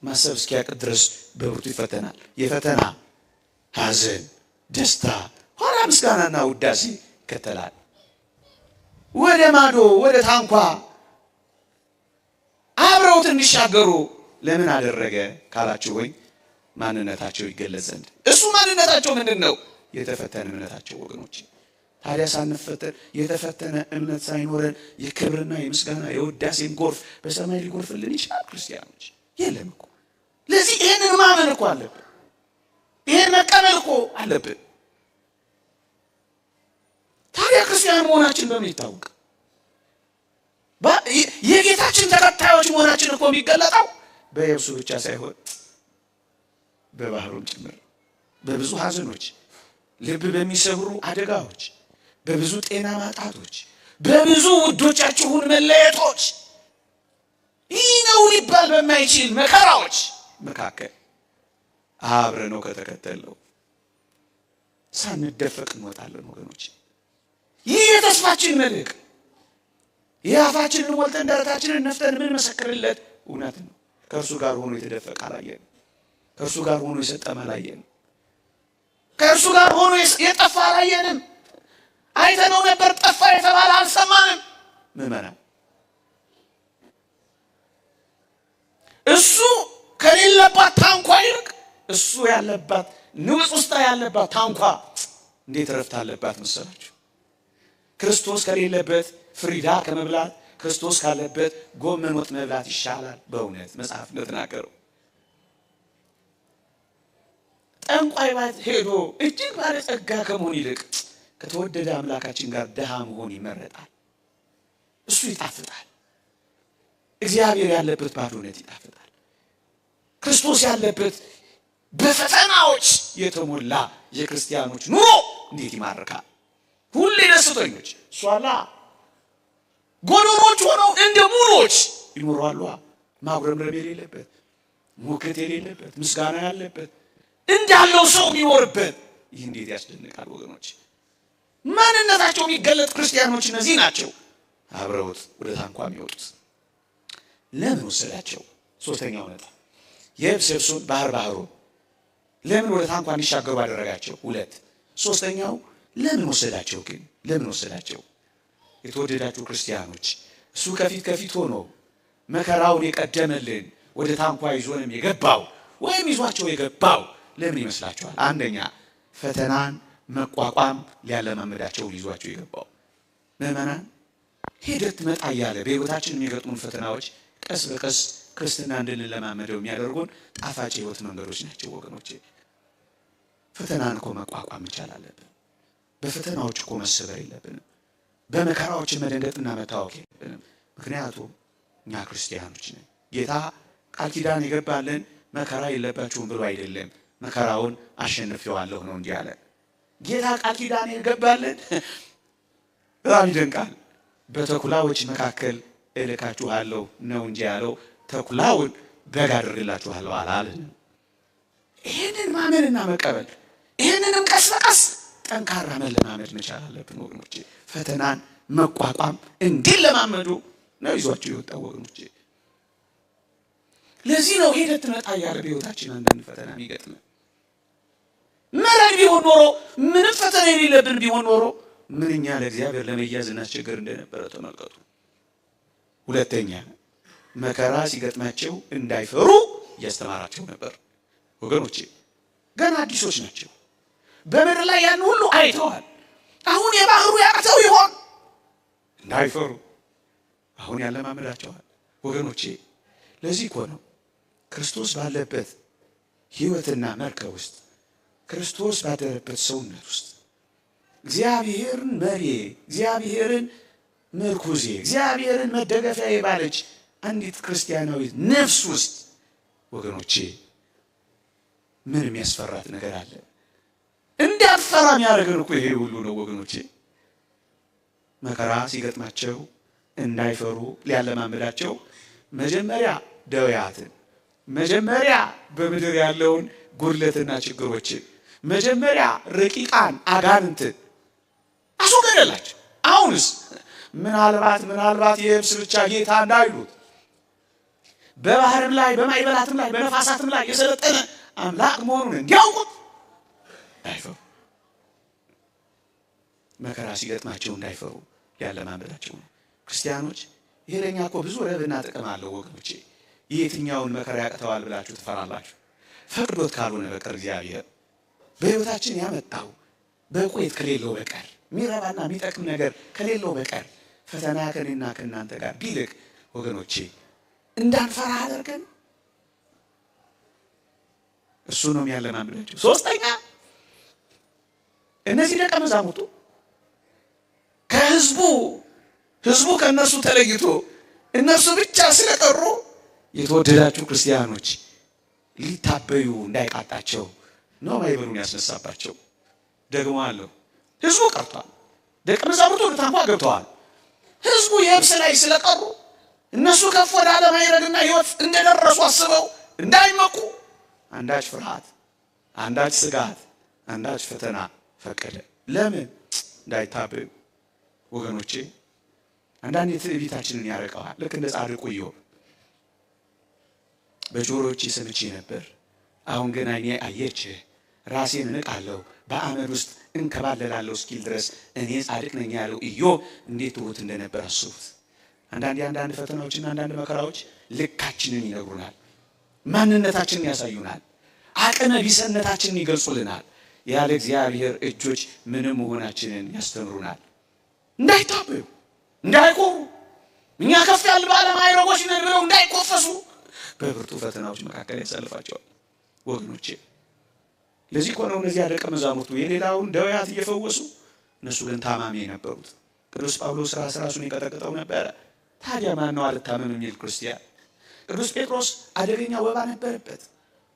ማሰብ እስኪያቅት ድረስ በብርቱ ይፈተናል። የፈተና ሐዘን፣ ደስታ፣ ኋላ ምስጋናና ውዳሴ ይከተላል። ወደ ማዶ ወደ ታንኳ አብረውት እንዲሻገሩ ለምን አደረገ ካላችሁ ወይ ማንነታቸው ይገለጽ ዘንድ። እሱ ማንነታቸው ምንድን ነው? የተፈተነ እምነታቸው ወገኖች። ታዲያ ሳንፈተን የተፈተነ እምነት ሳይኖረን የክብርና የምስጋና የውዳሴን ጎርፍ በሰማይ ሊጎርፍልን ይችላል? ክርስቲያኖች የለም እኮ። ለዚህ ይህንን ማመን እኮ አለብን። ይህን መቀበል እኮ አለብን። ታዲያ ክርስቲያን መሆናችን በምን ይታወቅ? የጌታችን ተከታዮች መሆናችን እኮ የሚገለጠው በየብሱ ብቻ ሳይሆን በባህሩም ጭምር፣ በብዙ ሐዘኖች፣ ልብ በሚሰብሩ አደጋዎች፣ በብዙ ጤና ማጣቶች፣ በብዙ ውዶቻችሁን መለየቶች፣ ይህ ነው ሊባል በማይችል መከራዎች መካከል አብረነው ከተከተልነው ሳንደፈቅ እንወጣለን ወገኖች። ይህ የተስፋችን መልሕቅ፣ የአፋችንን ሞልተን ደረታችንን ነፍተን የምንመሰክርለት እውነት ነው። ከእርሱ ጋር ሆኖ የተደፈቀ አላየንም። ከእርሱ ጋር ሆኖ የሰጠመ አላየንም። ከእርሱ ጋር ሆኖ የጠፋ አላየንም። አይተነው ነበር ጠፋ የተባለ አልሰማንም። ምዕመናን እሱ ከሌለባት ታንኳ ይልቅ እሱ ያለባት ንውፅ ውስጥ ያለባት ታንኳ እንዴት ረፍት አለባት መሰላችሁ? ክርስቶስ ከሌለበት ፍሪዳ ከመብላት ክርስቶስ ካለበት ጎመን ወጥ መብላት ይሻላል። በእውነት መጽሐፍ እንደተናገረው ጠንቋይ ቤት ሄዶ እጅግ ባለጸጋ ከመሆን ይልቅ ከተወደደ አምላካችን ጋር ድሃ መሆን ይመረጣል። እሱ ይጣፍጣል። እግዚአብሔር ያለበት ባዶነት ይጣፍጣል። ክርስቶስ ያለበት በፈተናዎች የተሞላ የክርስቲያኖች ኑሮ እንዴት ይማርካል! ሁሌ ደስተኞች እሷላ ጎዶኖች ሆነው እንደ ሙሎች ይኖራሉ። ማጉረምረም የሌለበት፣ ሙግት የሌለበት፣ ምስጋና ያለበት እንዳለው ሰው የሚኖርበት ይህ እንዴት ያስደንቃል ወገኖች! ማንነታቸው የሚገለጥ ክርስቲያኖች እነዚህ ናቸው። አብረውት ወደ ታንኳ የሚወጡት ለምን ወሰዳቸው? ሶስተኛው ነጥብ የብስ የብሱን ባህር ባህሩን ለምን ወደ ታንኳ እንዲሻገሩ አደረጋቸው? ሁለት። ሶስተኛው ለምን ወሰዳቸው ግን? ለምን ወሰዳቸው? የተወደዳችሁ ክርስቲያኖች እሱ ከፊት ከፊት ሆኖ መከራውን የቀደመልን ወደ ታንኳ ይዞንም የገባው ወይም ይዟቸው የገባው ለምን ይመስላችኋል? አንደኛ ፈተናን መቋቋም ሊያለማመዳቸው ይዟቸው የገባው። ምዕመናን ሂደት መጣ እያለ በሕይወታችን የሚገጥሙን ፈተናዎች ቀስ በቀስ ክርስትና እንድንለማመደው የሚያደርጉን ጣፋጭ ሕይወት መንገዶች ናቸው ወገኖቼ። ፈተናን እኮ መቋቋም መቻል አለብን። በፈተናዎች እኮ መሰበር የለብንም። በመከራዎች መደንገጥና መታወክ የለብንም። ምክንያቱም እኛ ክርስቲያኖች ነን። ጌታ ቃል ኪዳን የገባልን መከራ የለባችሁም ብሎ አይደለም፣ መከራውን አሸንፌዋለሁ ነው እንዲህ አለ። ጌታ ቃል ኪዳን የገባልን በጣም ይደንቃል። በተኩላዎች መካከል እልካችኋለሁ ነው እንጂ ያለው ተኩላውን በግ አድርግላችኋለሁ አላለን። ይህንን ማመንና መቀበል ይህንንም ቀስ በቀስ ጠንካራ መለማመድ መቻል አለብን ወገኖቼ። ፈተናን መቋቋም እንዲለማመዱ ነው ይዟቸው የወጣው ወገኖቼ። ለዚህ ነው ሄደህ ትመጣ እያለ በሕይወታችን አንዳንድ ፈተና የሚገጥመን። መረድ ቢሆን ኖሮ፣ ምንም ፈተና የሌለብን ቢሆን ኖሮ ምንኛ ለእግዚአብሔር ለመያዝ እናስቸገር እንደነበረ ተመልከቱ። ሁለተኛ፣ መከራ ሲገጥማቸው እንዳይፈሩ እያስተማራቸው ነበር። ወገኖቼ ገና አዲሶች ናቸው። በምድር ላይ ያን ሁሉ አይተዋል። አሁን የባህሩ ያቅተው ይሆን? እንዳይፈሩ አሁን ያለማመዳቸዋል። ወገኖቼ ለዚህ እኮ ነው ክርስቶስ ባለበት ሕይወትና መርከብ ውስጥ፣ ክርስቶስ ባደረበት ሰውነት ውስጥ፣ እግዚአብሔርን መሪዬ፣ እግዚአብሔርን ምርኩዜ፣ እግዚአብሔርን መደገፊያ ባለች አንዲት ክርስቲያናዊት ነፍስ ውስጥ ወገኖቼ ምን የሚያስፈራት ነገር አለ? እንዳትፈራ የሚያደርገን እኮ ይሄ ሁሉ ነው ወገኖቼ። መከራ ሲገጥማቸው እንዳይፈሩ ሊያለማምዳቸው መጀመሪያ ደውያትን፣ መጀመሪያ በምድር ያለውን ጉድለትና ችግሮችን፣ መጀመሪያ ረቂቃን አጋንንትን አስወገደላቸው። አሁንስ ምናልባት ምናልባት የየብስ ብቻ ጌታ እንዳይሉት በባህርም ላይ፣ በማዕበላትም ላይ፣ በነፋሳትም ላይ የሰለጠነ አምላክ መሆኑን እንዲያውቁት እንዳይፈሩ፣ መከራ ሲገጥማቸው እንዳይፈሩ ሊያለማመዳቸው ነው። ክርስቲያኖች፣ ይሄ ለእኛ እኮ ብዙ ረብና ጥቅም አለው ወገኖቼ። የትኛውን መከራ ያቅተዋል ብላችሁ ትፈራላችሁ? ፈቅዶት ካልሆነ በቀር፣ እግዚአብሔር በሕይወታችን ያመጣው በቆየት ከሌለው በቀር፣ የሚረባና የሚጠቅም ነገር ከሌለው በቀር ፈተና ከኔና ከእናንተ ጋር ቢልቅ ወገኖቼ እንዳንፈራ አደርገን እሱ ነው የሚያለማምዳቸው። ሶስተኛ፣ እነዚህ ደቀ መዛሙርቱ ከህዝቡ፣ ህዝቡ ከእነርሱ ተለይቶ እነርሱ ብቻ ስለቀሩ የተወደዳችሁ ክርስቲያኖች ሊታበዩ እንዳይቃጣቸው ነው ማዕበሉን ያስነሳባቸው። ደግሞ አለው ህዝቡ ቀርቷል። ደቀ መዛሙርቱ ወደ ታንኳ ገብተዋል። ህዝቡ የብስ ላይ ስለቀሩ እነሱ ከፍ ወዳለ ማዕረግና ህይወት እንደደረሱ አስበው እንዳይመኩ አንዳች ፍርሃት፣ አንዳች ስጋት፣ አንዳች ፈተና ፈቀደ። ለምን? እንዳይታበዩ። ወገኖቼ፣ አንዳንድ የትዕቢታችንን ያርቀዋል። ልክ እንደ ጻድቁ ኢዮብ በጆሮቼ ሰምቼ ነበር፣ አሁን ግን ዓይኔ አየችህ፣ ራሴን እንቃለሁ፣ በአመድ ውስጥ እንከባለላለሁ እስኪል ድረስ እኔ ጻድቅ ነኝ ያለው ኢዮብ እንዴት ትሁት እንደነበር አስቡት። አንዳንድ የአንዳንድ ፈተናዎችና አንዳንድ መከራዎች ልካችንን ይነግሩናል፣ ማንነታችንን ያሳዩናል፣ አቅመ ቢስነታችንን ይገልጹልናል። ያለ እግዚአብሔር እጆች ምንም መሆናችንን ያስተምሩናል። እንዳይታበዩ፣ እንዳይኮሩ፣ እኛ ከፍ ያሉ ባለማዕረጎች ነን ብለው እንዳይኮፈሱ በብርቱ ፈተናዎች መካከል ያሳልፋቸዋል። ወገኖቼ፣ ለዚህ እኮ ነው እነዚያ ደቀ መዛሙርቱ የሌላውን ደውያት እየፈወሱ እነሱ ግን ታማሚ የነበሩት። ቅዱስ ጳውሎስ ራስ ራሱን ይቀጠቅጠው ነበረ። ታዲያ ማን ነው አልታመም የሚል ክርስቲያን? ቅዱስ ጴጥሮስ አደገኛ ወባ ነበረበት።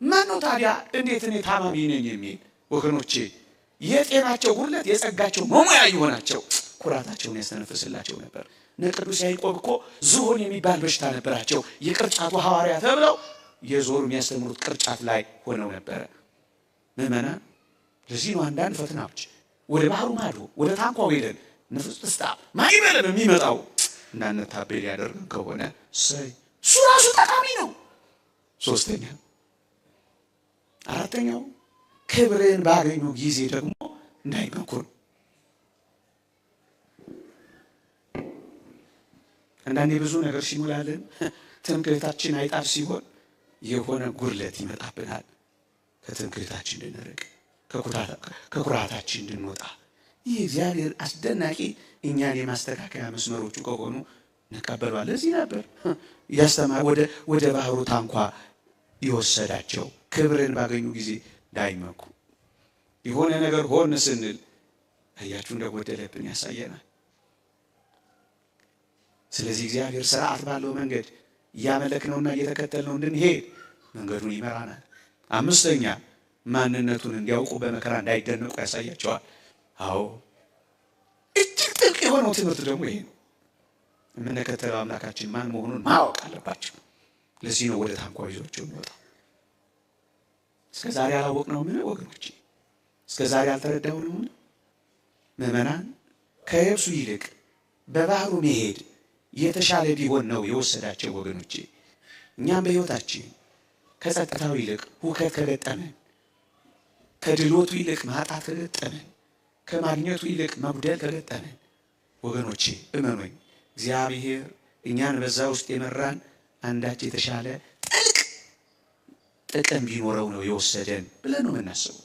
ማን ነው ታዲያ እንዴት እኔ ታማሚ ነኝ የሚል? ወገኖቼ፣ የጤናቸው ጉድለት የጸጋቸው መሙያ ይሆናቸው ኩራታቸውን ያስተነፍስላቸው ነበር። እነ ቅዱስ ያዕቆብ እኮ ዝሆን የሚባል በሽታ ነበራቸው። የቅርጫቱ ሐዋርያ ተብለው የዞሩ የሚያስተምሩት ቅርጫት ላይ ሆነው ነበረ። ምዕመናን፣ ለዚህ ነው አንዳንድ ፈተናዎች ወደ ባህሩ ማዶ ወደ ታንኳው ሄደን ንፍስ ጥስጣ ማይበለን የሚመጣው እንዳንታበይ ሊያደርገን ከሆነ እሰይ፣ እሱ ራሱ ጠቃሚ ነው። ሶስተኛ፣ አራተኛው ክብርን ባገኙ ጊዜ ደግሞ እንዳይመኩ ነው። አንዳንዴ ብዙ ነገር ሲሞላልን፣ ትምክህታችን አይጣፍ ሲሆን የሆነ ጉድለት ይመጣብናል። ከትምክህታችን እንድንርቅ፣ ከኩራታችን እንድንወጣ ይህ እግዚአብሔር አስደናቂ እኛን የማስተካከያ መስመሮቹ ከሆኑ እንቀበለዋለን። ለዚህ ነበር እያስተማረ ወደ ባህሩ ታንኳ የወሰዳቸው፣ ክብርን ባገኙ ጊዜ እንዳይመኩ። የሆነ ነገር ሆን ስንል አያችሁ እንደጎደለብን ያሳየናል። ስለዚህ እግዚአብሔር ስርዓት ባለው መንገድ እያመለክነውና እየተከተልነው እንድንሄድ መንገዱን ይመራናል። አምስተኛ፣ ማንነቱን እንዲያውቁ በመከራ እንዳይደነቁ ያሳያቸዋል። አዎ፣ እጅግ ጥልቅ የሆነው ትምህርት ደግሞ ይሄ ነው። የምንከተለው አምላካችን ማን መሆኑን ማወቅ አለባቸው። ለዚህ ነው ወደ ታንኳ ይዟቸው የሚወጣው። እስከ ዛሬ አላወቅነው ምን ወገኖች? እስከ ዛሬ አልተረዳሁንም? ምዕመናን ከየብሱ ይልቅ በባህሩ መሄድ የተሻለ ቢሆን ነው የወሰዳቸው ወገኖቼ። እኛም በሕይወታችን ከጸጥታው ይልቅ ሁከት ከገጠመን፣ ከድሎቱ ይልቅ ማጣት ከገጠመን፣ ከማግኘቱ ይልቅ መጉደል ከገጠመን ወገኖቼ እመኑኝ፣ እግዚአብሔር እኛን በዛ ውስጥ የመራን አንዳች የተሻለ ጥልቅ ጥቅም ቢኖረው ነው የወሰደን ብለን ነው የምናስበው።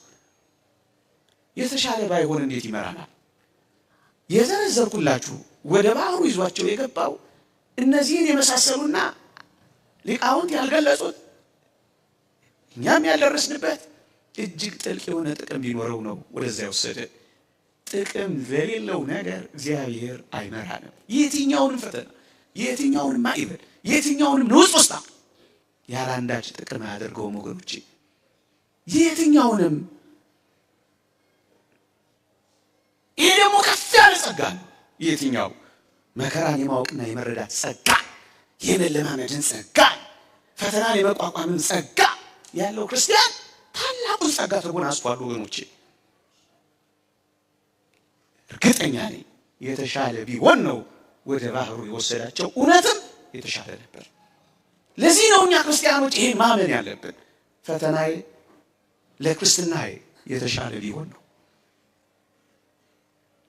የተሻለ ባይሆን እንዴት ይመራናል? የዘረዘርኩላችሁ ወደ ባህሩ ይዟቸው የገባው እነዚህን የመሳሰሉና ሊቃውንት ያልገለጹት እኛም ያልደረስንበት እጅግ ጥልቅ የሆነ ጥቅም ቢኖረው ነው ወደዛ የወሰደ። ጥቅም ለሌለው ነገር እግዚአብሔር አይመራንም። የትኛውንም ፈተና፣ የትኛውንም ማዕበል፣ የትኛውንም ንውጽ ውስጥ ያለ አንዳች ጥቅም አያደርገውም ወገኖቼ። የትኛውንም ይሄ ደግሞ ከፍ ያለ ጸጋ ነው። የትኛው መከራን የማወቅና የመረዳት ጸጋ፣ የመለማመድን ጸጋ፣ ፈተናን የመቋቋምን ጸጋ ያለው ክርስቲያን ታላቁን ጸጋ ተጎናጽፏል ወገኖቼ። እርግጠኛ ነኝ የተሻለ ቢሆን ነው ወደ ባህሩ የወሰዳቸው። እውነትም የተሻለ ነበር። ለዚህ ነው እኛ ክርስቲያኖች ይሄን ማመን ያለብን። ፈተናዬ ለክርስትናዬ የተሻለ ቢሆን ነው።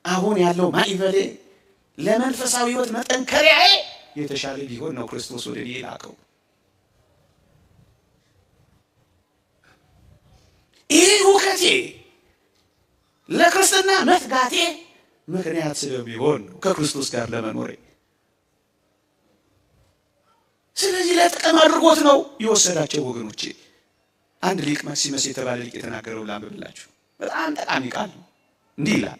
አሁን ያለው ማዕበሌ ለመንፈሳዊ ሕይወት መጠንከሪያዬ የተሻለ ቢሆን ነው ክርስቶስ ወደ እኔ የላከው። ይህ ሁከቴ ለክርስትና መትጋቴ ምክንያት ስለሚሆን ነው ከክርስቶስ ጋር ለመኖሬ። ስለዚህ ለጥቅም አድርጎት ነው የወሰዳቸው ወገኖቼ። አንድ ሊቅ ማክሲመስ የተባለ ሊቅ የተናገረው ላንብብላችሁ። በጣም ጠቃሚ ቃል ነው። እንዲህ ይላል፣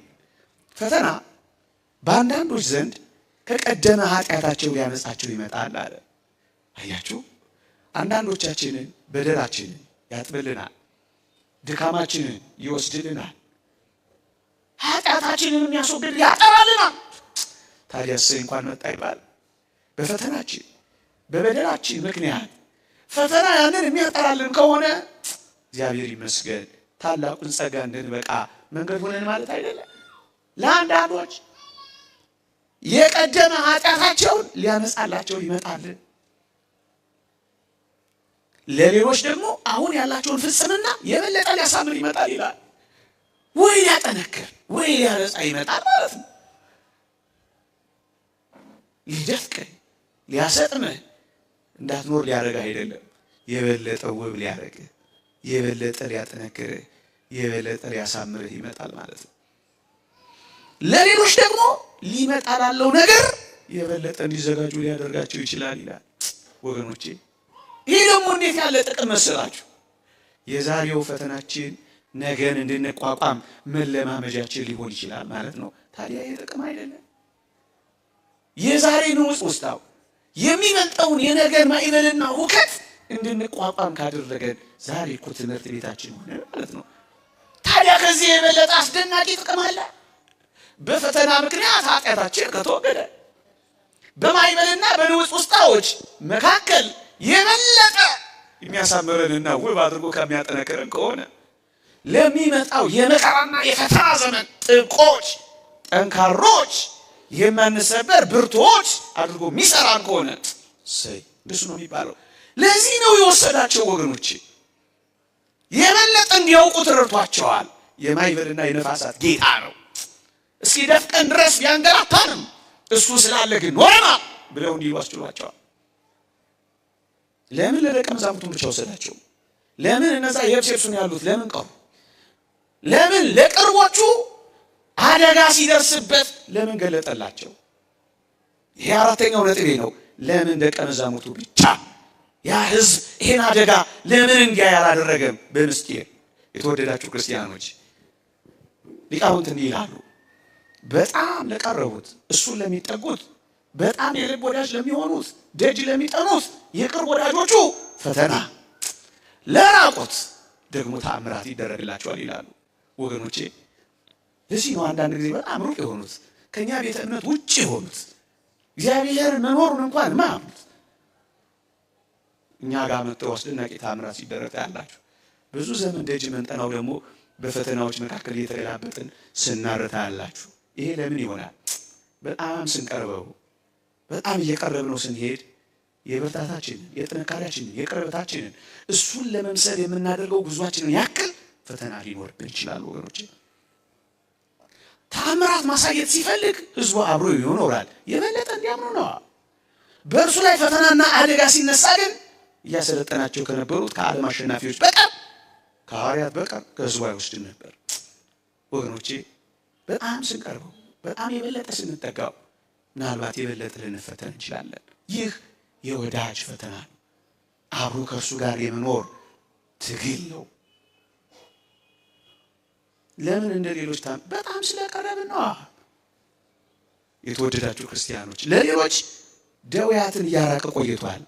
ፈተና በአንዳንዶች ዘንድ ከቀደመ ኃጢአታቸው ሊያነጻቸው ይመጣል አለ። አያችሁ፣ አንዳንዶቻችንን በደላችንን ያጥብልናል፣ ድካማችንን ይወስድልናል፣ ኃጢአታችንን የሚያስወግድ ያጠራልናል። ታዲያ እሰይ እንኳን መጣ ይባል። በፈተናችን በበደላችን ምክንያት ፈተና ያንን የሚያጠራልን ከሆነ እግዚአብሔር ይመስገን ታላቁን ጸጋ እንድንበቃ መንገድ ሆነን ማለት አይደለም። ለአንዳንዶች የቀደመ ኃጢአታቸውን ሊያነጻላቸው ይመጣል። ለሌሎች ደግሞ አሁን ያላቸውን ፍጽምና የበለጠ ሊያሳምር ይመጣል ይላል። ወይ ሊያጠነክር ወይ ሊያነጻ ይመጣል ማለት ነው። ሊደፍቅህ ሊያሰጥምህ እንዳትኖር ሊያደርግህ አይደለም፣ የበለጠ ውብ ሊያደርግህ፣ የበለጠ ሊያጠነክርህ፣ የበለጠ ሊያሳምርህ ይመጣል ማለት ነው። ለሌሎች ደግሞ ሊመጣ ላለው ነገር የበለጠ እንዲዘጋጁ ሊያደርጋቸው ይችላል ይላል። ወገኖቼ ይህ ደግሞ እንዴት ያለ ጥቅም መሰላችሁ! የዛሬው ፈተናችን ነገን እንድንቋቋም መለማመጃችን ሊሆን ይችላል ማለት ነው። ታዲያ ይህ ጥቅም አይደለም? የዛሬ ንውጽ ውስጣው የሚበልጠውን የነገን ማዕበልና ሁከት እንድንቋቋም ካደረገን ዛሬ እኮ ትምህርት ቤታችን ሆነ ማለት ነው። ታዲያ ከዚህ የበለጠ አስደናቂ ጥቅም አለ? በፈተና ምክንያት ኃጢአታችን ከተወገደ በማዕበልና በንውጽ ውስጣዎች መካከል የበለጠ የሚያሳምረንና ውብ አድርጎ ከሚያጠነክረን ከሆነ ለሚመጣው የመከራና የፈተና ዘመን ጥብቆች፣ ጠንካሮች፣ የማንሰበር ብርቱዎች አድርጎ የሚሰራን ከሆነ እሰይ፣ እንደሱ ነው የሚባለው። ለዚህ ነው የወሰዳቸው ወገኖቼ። የበለጠ እንዲያውቁ ተረድቷቸዋል። የማዕበልና የነፋሳት ጌታ ነው። እስኪ ደፍቀን ድረስ ቢያንገላታንም እሱ ስላለ ግን ኖረናል ብለው እንዲሉ አስችሏቸዋል። ለምን ለደቀ መዛሙርቱን ብቻ ወሰዳቸው? ለምን እነዛ የብስ የብሱን ያሉት ለምን ቀሩ? ለምን ለቅርቦቹ አደጋ ሲደርስበት ለምን ገለጠላቸው? ይሄ አራተኛው ነጥቤ ነው። ለምን ደቀ መዛሙርቱ ብቻ ያ ሕዝብ ይሄን አደጋ ለምን እንዲያ ያላደረገም? በምስጢር የተወደዳችሁ ክርስቲያኖች ሊቃውንት እንዲህ ይላሉ። በጣም ለቀረቡት እሱን ለሚጠጉት በጣም የልብ ወዳጅ ለሚሆኑት ደጅ ለሚጠኑት የቅርብ ወዳጆቹ ፈተና፣ ለራቁት ደግሞ ተአምራት ይደረግላቸዋል ይላሉ። ወገኖቼ ለዚህ ነው አንዳንድ ጊዜ በጣም ሩቅ የሆኑት ከእኛ ቤተ እምነት ውጭ የሆኑት እግዚአብሔር መኖሩን እንኳን ማያምኑት እኛ ጋር መጥተው አስደናቂ ተአምራት ሲደረግ ታያላችሁ። ብዙ ዘመን ደጅ መንጠናው ደግሞ በፈተናዎች መካከል እየተገላበጥን ስናርታ ያላችሁ። ይሄ ለምን ይሆናል? በጣም ስንቀርበው፣ በጣም እየቀረብነው ስንሄድ የብርታታችንን፣ የጥንካሬያችንን፣ የቅርበታችንን እሱን ለመምሰል የምናደርገው ጉዟችንን ያክል ፈተና ሊኖርብን ይችላል ወገኖቼ። ተአምራት ማሳየት ሲፈልግ ህዝቡ አብሮ ይኖራል፣ የበለጠ እንዲያምኑ ነው። በእርሱ ላይ ፈተናና አደጋ ሲነሳ ግን እያሰለጠናቸው ከነበሩት ከዓለም አሸናፊዎች በቀር፣ ከሐዋርያት በቀር ከህዝቡ አይወስድም ነበር። ወገኖቼ፣ በጣም ስንቀርበው፣ በጣም የበለጠ ስንጠጋው ምናልባት የበለጠ ልንፈተን እንችላለን። ይህ የወዳጅ ፈተና ነው። አብሮ ከእርሱ ጋር የመኖር ትግል ነው። ለምን እንደ ሌሎች በጣም ስለቀረብን ነው። የተወደዳችሁ ክርስቲያኖች፣ ለሌሎች ደውያትን እያራቀ ቆይቷል።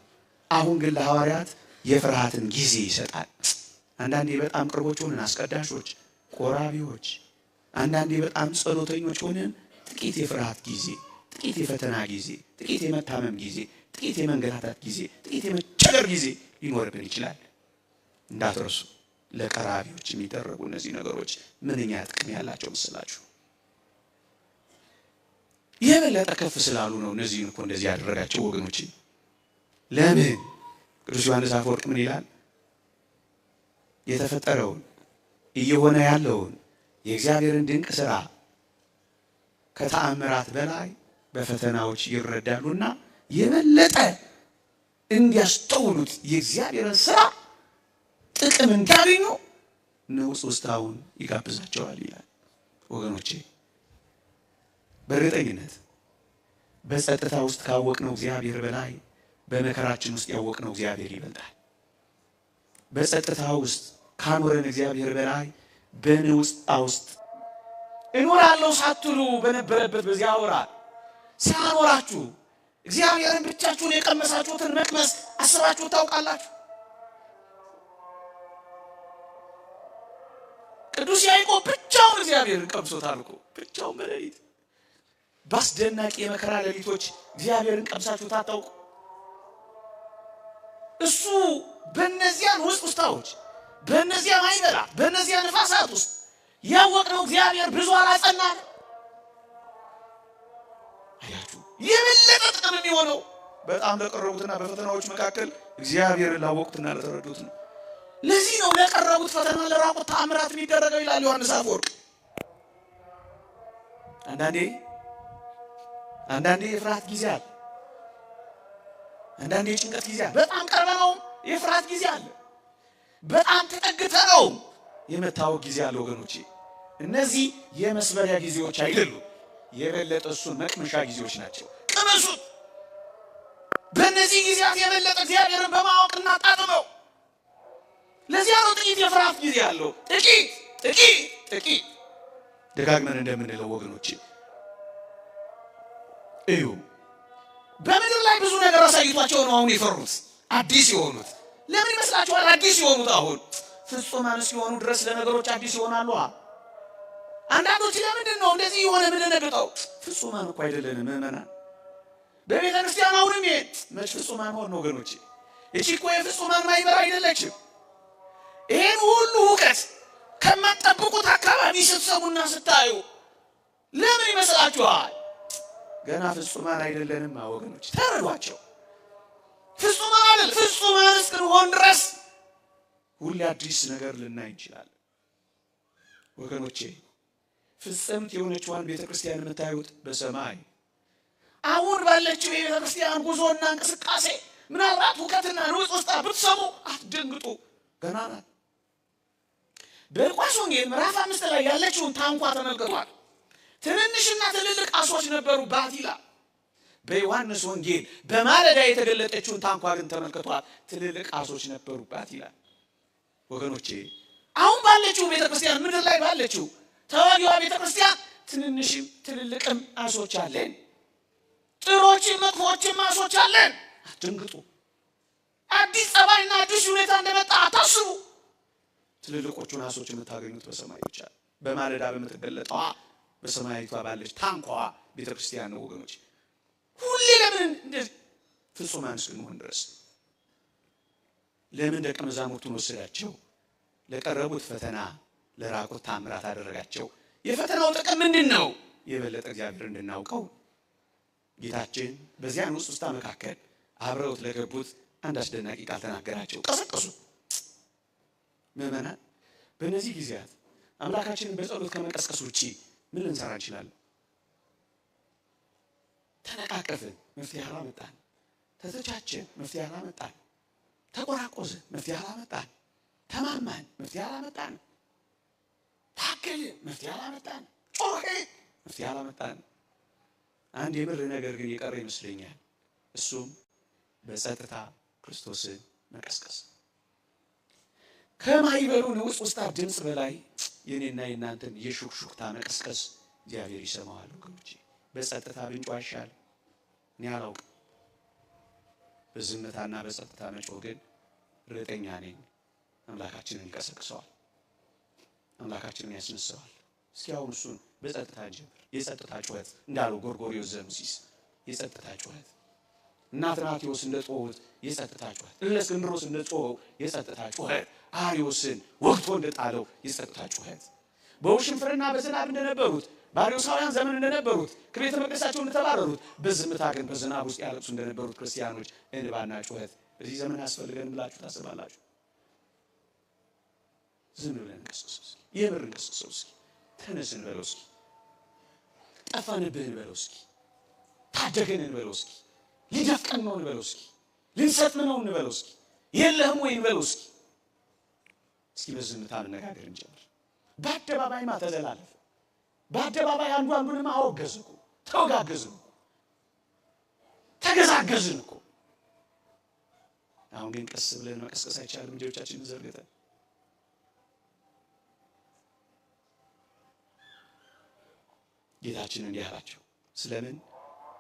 አሁን ግን ለሐዋርያት የፍርሃትን ጊዜ ይሰጣል። አንዳንዴ በጣም ቅርቦች ሆነን አስቀዳሾች፣ ቆራቢዎች፣ አንዳንዴ በጣም ጸሎተኞች ሆነን ጥቂት የፍርሃት ጊዜ፣ ጥቂት የፈተና ጊዜ፣ ጥቂት የመታመም ጊዜ፣ ጥቂት የመንገላታት ጊዜ፣ ጥቂት የመቸገር ጊዜ ሊኖርብን ይችላል። እንዳትረሱ፣ ለቀራቢዎች የሚደረጉ እነዚህ ነገሮች ምንኛ ጥቅም ያላቸው ምስላችሁ። የበለጠ ከፍ ስላሉ ነው እነዚህን እኮ እንደዚህ ያደረጋቸው ወገኖች። ለምን? ቅዱስ ዮሐንስ አፈወርቅ ምን ይላል? የተፈጠረውን፣ እየሆነ ያለውን የእግዚአብሔርን ድንቅ ሥራ ከተአምራት በላይ በፈተናዎች ይረዳሉና የበለጠ እንዲያስተውሉት፣ የእግዚአብሔርን ሥራ ጥቅም እንዲያገኙ ንዑስ ውስታውን ይጋብዛቸዋል ይላል። ወገኖቼ፣ በእርግጠኝነት በጸጥታ ውስጥ ካወቅነው እግዚአብሔር በላይ በመከራችን ውስጥ ያወቅነው እግዚአብሔር ይበልጣል። በጸጥታ ውስጥ ካኖረን እግዚአብሔር በላይ በንውስጣ ውስጥ እኖራለሁ ሳትሉ በነበረበት በዚያ ወራት ሲያኖራችሁ እግዚአብሔርን ብቻችሁን የቀመሳችሁትን መቅመስ አስባችሁ ታውቃላችሁ? ቅዱስ ያዕቆብ ብቻውን እግዚአብሔርን ቀምሶታል እኮ፣ ብቻውን በሌሊት። በአስደናቂ የመከራ ሌሊቶች እግዚአብሔርን ቀምሳችሁ ታታውቁ? እሱ በእነዚያን ውስጥ ውስታዎች፣ በእነዚያ ማይበላት፣ በእነዚያ ንፋሳት ውስጥ ያወቅነው እግዚአብሔር ብዙ አላጸናን። አያችሁ፣ የበለጠ ጥቅም የሚሆነው በጣም ለቀረቡትና በፈተናዎች መካከል እግዚአብሔርን ላወቁትና ለተረዱት ነው። ለዚህ ነው ለቀረቡት ፈተና ለራቁት ተአምራት የሚደረገው ይላል ዮሐንስ አፈወርቅ። አንዳንዴ የፍርሃት ጊዜ አለ። አንዳንዴ የጭንቀት ጊዜ አለ። በጣም ቀርበነውም የፍርሃት ጊዜ አለ። በጣም ተጠግተነው የመታወቅ ጊዜ አለ። ወገኖቼ፣ እነዚህ የመስበሪያ ጊዜዎች አይደሉም። የበለጠ እሱን መቅመሻ ጊዜዎች ናቸው። ቅመሱት። በእነዚህ ጊዜያት የበለጠ እግዚአብሔርን በማወቅ እናጣጥመው። ለዚያ ነው ጥቂት የፍርሃት ጊዜ አለው። ጥቂት፣ ጥቂት፣ ጥቂት ደጋግመን እንደምንለው ወገኖቼ እዩ። በምድር ላይ ብዙ ነገር አሳይቷቸው ነው አሁን የፈሩት፣ አዲስ የሆኑት። ለምን ይመስላችኋል አዲስ የሆኑት? አሁን ፍጹማን እስኪሆኑ ድረስ ለነገሮች አዲስ ይሆናሉ። አንዳንዶች ለምንድን ነው እንደዚህ የሆነ የምንነግጠው? ፍጹማን እኮ አይደለንም ምዕመናን። በቤተ ክርስቲያን አሁንም ይሄ መች ፍጹማን ሆን ወገኖቼ? እቺ እኮ የፍጹማን ማይበር አይደለችም። ይሄን ሁሉ እውቀት ከማትጠብቁት አካባቢ ስትሰሙና ስታዩ ለምን ይመስላችኋል? ገና ፍጹማን አይደለንም ወገኖች፣ ተረዷቸው። ፍጹማን አይደል፣ ፍጹማን እስክንሆን ድረስ ሁሌ አዲስ ነገር ልናይ እንችላለን። ወገኖቼ፣ ፍጽምት የሆነችዋን ቤተ ክርስቲያን የምታዩት በሰማይ። አሁን ባለችው የቤተ ክርስቲያን ጉዞና እንቅስቃሴ ምናልባት ሁከትና ንውጽ ውስጥ ብትሰሙ አትደንግጡ፣ ገና ናት። በሉቃስ ወንጌል ምዕራፍ 5 ላይ ያለችውን ታንኳ ተመልክቷል። ትንንሽና ትልልቅ ዓሦች ነበሩባት ይላል። በዮሐንስ ወንጌል በማለዳ የተገለጠችውን ታንኳ ግን ተመልክቷል። ትልልቅ ዓሦች ነበሩባት ይላል። ወገኖቼ፣ አሁን ባለችው ቤተክርስቲያን፣ ምድር ላይ ባለችው ተዋጊዋ ቤተክርስቲያን ትንንሽም ትልልቅም ዓሦች አለን። ጥሮችም መጥፎችም ዓሦች አለን። አትደንግጡ። አዲስ ጸባይና አዲስ ሁኔታ እንደመጣ አታስቡ። ትልልቆቹን ዓሦች የምታገኙት በሰማይ ብቻ፣ በማለዳ በምትገለጠዋ በሰማያዊቷ ባለች ታንኳዋ ቤተክርስቲያን ነው ወገኖች። ሁሌ ለምን እንደዚህ ፍጹማን እስክንሆን ድረስ ለምን ደቀ መዛሙርቱን ወሰዳቸው? ለቀረቡት ፈተና፣ ለራቁት ታምራት አደረጋቸው። የፈተናው ጥቅም ምንድን ነው? የበለጠ እግዚአብሔር እንድናውቀው። ጌታችን በዚያን ውስጥ መካከል አብረውት ለገቡት አንድ አስደናቂ ቃል ተናገራቸው። ቀሰቀሱ። ምዕመናን፣ በእነዚህ ጊዜያት አምላካችንን በጸሎት ከመቀስቀስ ውጪ ምን ልንሰራ እንችላለን? ተነቃቀፍን፣ መፍትሄ አላመጣን። ተተቻችን፣ መፍትሄ አላመጣን። ተቆራቆዝን፣ መፍትሄ አላመጣን። ተማማን፣ መፍትሄ አላመጣን። ታገልን፣ መፍትሄ አላመጣን። ጮህን፣ መፍትሄ አላመጣን። አንድ የምር ነገር ግን የቀረ ይመስለኛል። እሱም በጸጥታ ክርስቶስን መቀስቀስ። ከማይበሉ ንዑስ ውስጣ ድምፅ በላይ የኔና የእናንተን የሹክሹክታ መቀስቀስ እግዚአብሔር ይሰማዋል። ወገኖቼ፣ በጸጥታ ብንጮህ አይሻልም? እኔ አላውቅም። በዝምታና በጸጥታ መጮህ ግን እርግጠኛ ነኝ አምላካችንን ይቀሰቅሰዋል፣ አምላካችንን ያስነሳዋል። እስኪ አሁን እሱን በጸጥታ እንጀምር። የጸጥታ ጩኸት እንዳለው ጎርጎርዮስ ዘኑሲስ የጸጥታ ጩኸት፣ እና አትናቴዎስ እንደ ጮሁት የጸጥታ ጩኸት፣ እለእስክንድሮስ እንደ ጮኸው የጸጥታ ጩኸት፣ አርዮስን ወግቶ እንደጣለው የጸጥታ ጩኸት፣ በውሽንፍርና በዝናብ እንደነበሩት፣ በአርዮሳውያን ዘመን እንደነበሩት፣ ከቤተ መቅደሳቸው እንደተባረሩት፣ በዝምታ ግን በዝናብ ውስጥ ያለቅሱ እንደነበሩት ክርስቲያኖች እንባና ጩኸት በዚህ ዘመን ያስፈልገን ብላችሁ ታስባላችሁ? ዝም ብለን እንቀስቅሰው እስኪ፣ የምር እንቀስቅሰው እስኪ፣ ተነስ እንበለው እስኪ፣ ጠፋንብህ እንበለው እስኪ፣ ታደገን እንበለው እስኪ፣ ሊደፍቀን ነው እንበለው እስኪ፣ ልንሰጥም ነው እንበለው እስኪ፣ የለህም ወይ እንበለው እስኪ። እስኪ በዝምታ መነጋገር እንጀምር። በአደባባይማ ተዘላለፈ። በአደባባይ አንዱ አንዱንማ አወገዝ እኮ፣ ተወጋገዝን እኮ፣ ተገዛገዝን እኮ። አሁን ግን ቀስ ብለን መቀስቀስ አይቻልም? እጆቻችንን ዘርግተን ጌታችን እንዲህ አላቸው፣ ስለምን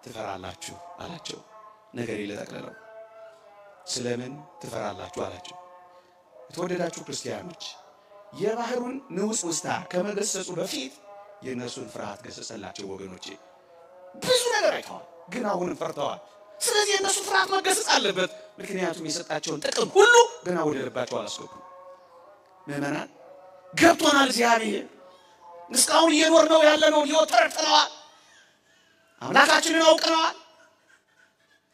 ትፈራላችሁ አላቸው። ነገር ለጠቅልለው ስለምን ትፈራላችሁ አላቸው። የተወደዳችሁ ክርስቲያኖች፣ የባህሩን ንዑስ ውስታ ከመገሰጹ በፊት የእነርሱን ፍርሃት ገሰጸላቸው። ወገኖቼ፣ ብዙ ነገር አይተዋል፣ ግን አሁንም ፈርተዋል። ስለዚህ የእነሱ ፍርሃት መገሰጽ አለበት። ምክንያቱም የሰጣቸውን ጥቅም ሁሉ ገና ወደ ልባቸው አላስገቡም። ምዕመናን፣ ገብቶናል። እግዚአብሔር እስካሁን እየኖርነው ያለነውን ሕይወት ተረድተነዋል። አምላካችንን አውቀነዋል።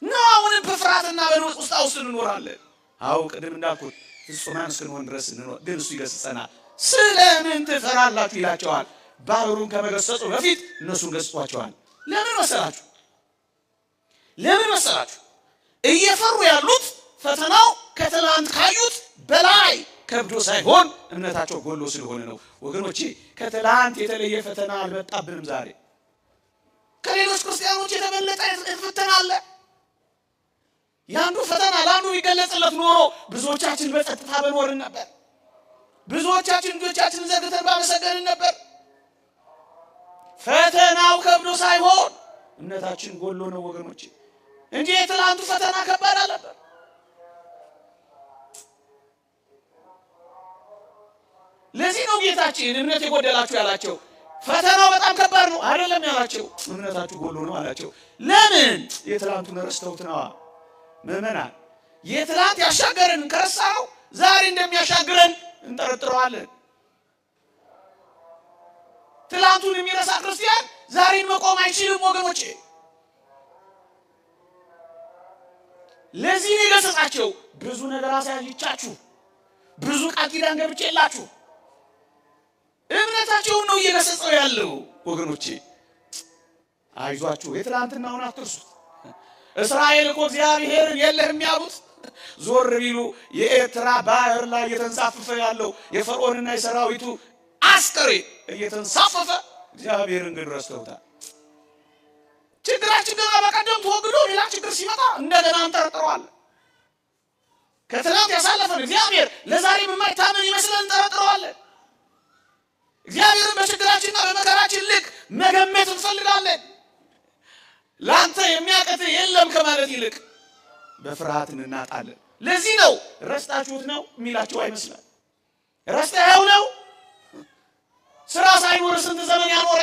ነው አሁንም በፍርሃትና በንዑስ ውስጥ ውስጥ እንኖራለን። አዎ፣ ቅድም እንዳልኩት ፍጹማን እስክንሆን ድረስ እንኖር፣ ግን እሱ ይገስጸናል። ስለምን ትፈራላችሁ ይላቸዋል። ባህሩን ከመገሰጹ በፊት እነሱን ገስጿቸዋል። ለምን መሰላችሁ? ለምን መሰላችሁ? እየፈሩ ያሉት ፈተናው ከትላንት ካዩት በላይ ከብዶ ሳይሆን እምነታቸው ጎሎ ስለሆነ ነው። ወገኖቼ፣ ከትላንት የተለየ ፈተና አልመጣብንም። ዛሬ ከሌሎች ክርስቲያኖች የተበለጠ ፈተና አለ። የአንዱ ፈተና ለአንዱ ቢገለጽለት ኖሮ ብዙዎቻችን በጸጥታ በኖርን ነበር። ብዙዎቻችን እጆቻችንን ዘርግተን ባመሰገንን ነበር። ፈተናው ከብዶ ሳይሆን እምነታችን ጎሎ ነው ወገኖቼ፣ እንጂ የትላንቱ ፈተና ከባድ አልነበር። ለዚህ ነው ጌታችን እምነት የጎደላችሁ ያላቸው። ፈተናው በጣም ከባድ ነው አይደለም ያላቸው፣ እምነታችሁ ጎሎ ነው አላቸው። ለምን? የትላንቱን ረስተውት ነዋ። ምዕመናን፣ የትላንት ያሻገረን ከረሳነው ዛሬ እንደሚያሻግረን እንጠረጥረዋለን። ትላንቱን የሚረሳ ክርስቲያን ዛሬን መቆም አይችልም ወገኖቼ። ለዚህ ነው የገሰጻቸው። ብዙ ነገር አሳይቻችሁ፣ ብዙ ቃል ኪዳን ገብቼላችሁ፣ እምነታቸውን ነው እየገሰጸው ያለው ወገኖቼ። አይዟችሁ፣ የትላንትናውን አትርሱት። እስራኤል እኮ እግዚአብሔርን የለህም ያሉት ዞር ቢሉ የኤርትራ ባህር ላይ እየተንሳፈፈ ያለው የፈርዖንና የሰራዊቱ አስከሬን እየተንሳፈፈ እግዚአብሔርን ግን ረስተውታል። ችግራችን ገና በቀደም ተወግዶ ሌላ ችግር ሲመጣ እንደገና እንጠረጥረዋለን። ከትናንት ያሳለፈን እግዚአብሔር ለዛሬም የማይታመን ይመስለን እንጠረጥረዋለን። እግዚአብሔርን በችግራችንና በመከራችን ልክ መገመት እንፈልጋለን። ለአንተ የሚያቅትህ የለም ከማለት ይልቅ በፍርሃት እንናጣለን። ለዚህ ነው ረስታችሁት ነው የሚላቸው አይመስላል። ረስተኸው ነው፣ ስራ ሳይኖር ስንት ዘመን ያኖረ፣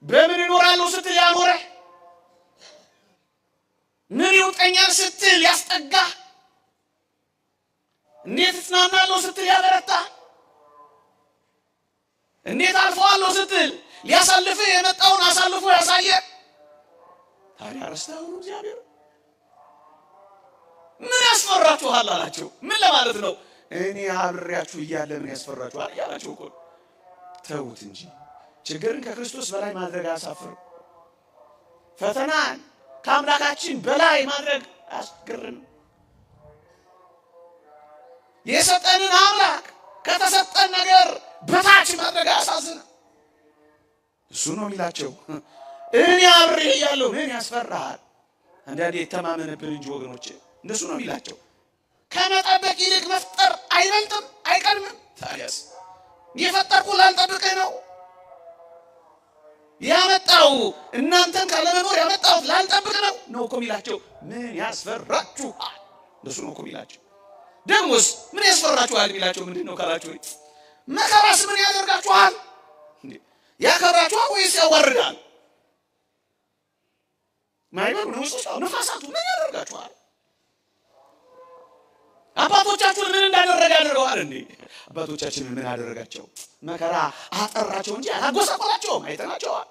በምን እኖራለሁ ስትል ያኖረ፣ ምን ይውጠኛል ስትል ያስጠጋ፣ እንዴት እጽናናለሁ ስትል ያበረታ፣ እንዴት አልፈዋለሁ ስትል ሊያሳልፍህ የመጣውን አሳልፎ ያሳየ። ታዲያ ረስተኸው ነው እግዚአብሔር? ምን ያስፈራችኋል አላቸው። ምን ለማለት ነው? እኔ አብሬያችሁ እያለ ምን ያስፈራችኋል እያላቸው እኮ። ተዉት እንጂ ችግርን ከክርስቶስ በላይ ማድረግ አያሳፍርም። ፈተናን ከአምላካችን በላይ ማድረግ አያስገርምም። የሰጠንን አምላክ ከተሰጠን ነገር በታች ማድረግ አያሳዝንም። እሱ ነው የሚላቸው። እኔ አብሬ እያለሁ ምን ያስፈራሃል? አንዳንዴ የተማመነብን እንጂ ወገኖች፣ እንደሱ ነው የሚላቸው። ከመጠበቅ ይልቅ መፍጠር አይበልጥም? አይቀድምም? ታዲያስ የፈጠርኩ ላልጠብቅህ ነው? ያመጣው እናንተን ካለመኖር ያመጣሁት ላልጠብቅ ነው ነው እኮ የሚላቸው። ምን ያስፈራችኋል? እንደሱ ነው እኮ የሚላቸው። ደግሞስ ምን ያስፈራችኋል የሚላቸው ምንድን ነው ካላችሁ፣ መከራስ ምን ያደርጋችኋል? ያከብራችኋል ወይስ ያዋርዳል? ማዕበሉ፣ ነፋሳቱ ምን ያደርጋችኋል? አባቶቻችሁን ምን እንዳደረገ ያደርገዋል እንዴ? አባቶቻችንን ምን አደረጋቸው? መከራ አጠራቸው እንጂ አላጎሳቆላቸውም። አይተናቸዋል።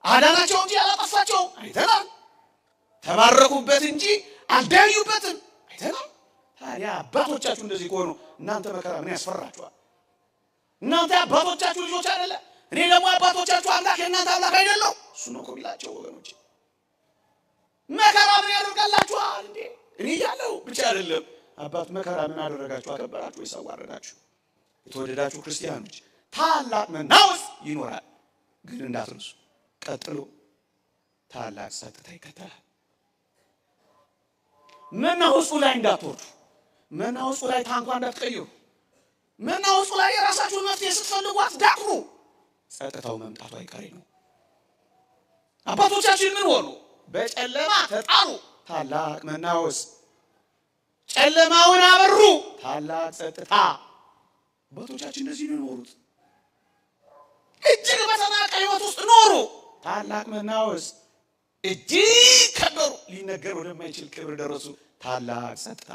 አዳናቸው እንጂ አላጠፋቸውም። አይተናል። ተባረኩበት እንጂ አልዳዩበትም። አይተናል። ታዲያ አባቶቻችሁ እንደዚህ ከሆኑ እናንተ መከራ ምን ያስፈራችኋል? እናንተ አባቶቻችሁ ልጆች አይደለ? እኔ ደግሞ አባቶቻችሁ አምላክ የእናንተ አምላክ አይደለሁ? እሱ ነው እኮ የሚላቸው ወገኖች። መከራ ምን ያደርጋላችኋል እንዴ? እኔ እያለሁ ብቻ አይደለም አባት መከራ ምን አደረጋችሁ? አከበራችሁ ወይስ አዋረዳችሁ? የተወደዳችሁ ክርስቲያኖች፣ ታላቅ መናወጽ ይኖራል፣ ግን እንዳትረሱ፣ ቀጥሎ ታላቅ ጸጥታ ይከተላል። መናወጹ ላይ እንዳትወርዱ፣ መናወጹ ላይ ታንኳ እንዳትቀይሩ፣ መናወጹ ላይ የራሳችሁን መፍትሄ ስትፈልጉ አትዳክሩ። ጸጥታው መምጣቱ አይቀሬ ነው። አባቶቻችን ምን ሆኑ? በጨለማ ተጣሉ፣ ታላቅ መናወጽ። ጨለማውን አበሩ፣ ታላቅ ጸጥታ። አባቶቻችን እንደዚህ ነው የኖሩት። እጅግ በተናቀ ሕይወት ውስጥ ኖሩ፣ ታላቅ መናወጽ። እጅግ ከበሩ፣ ሊነገር ወደማይችል ክብር ደረሱ፣ ታላቅ ጸጥታ።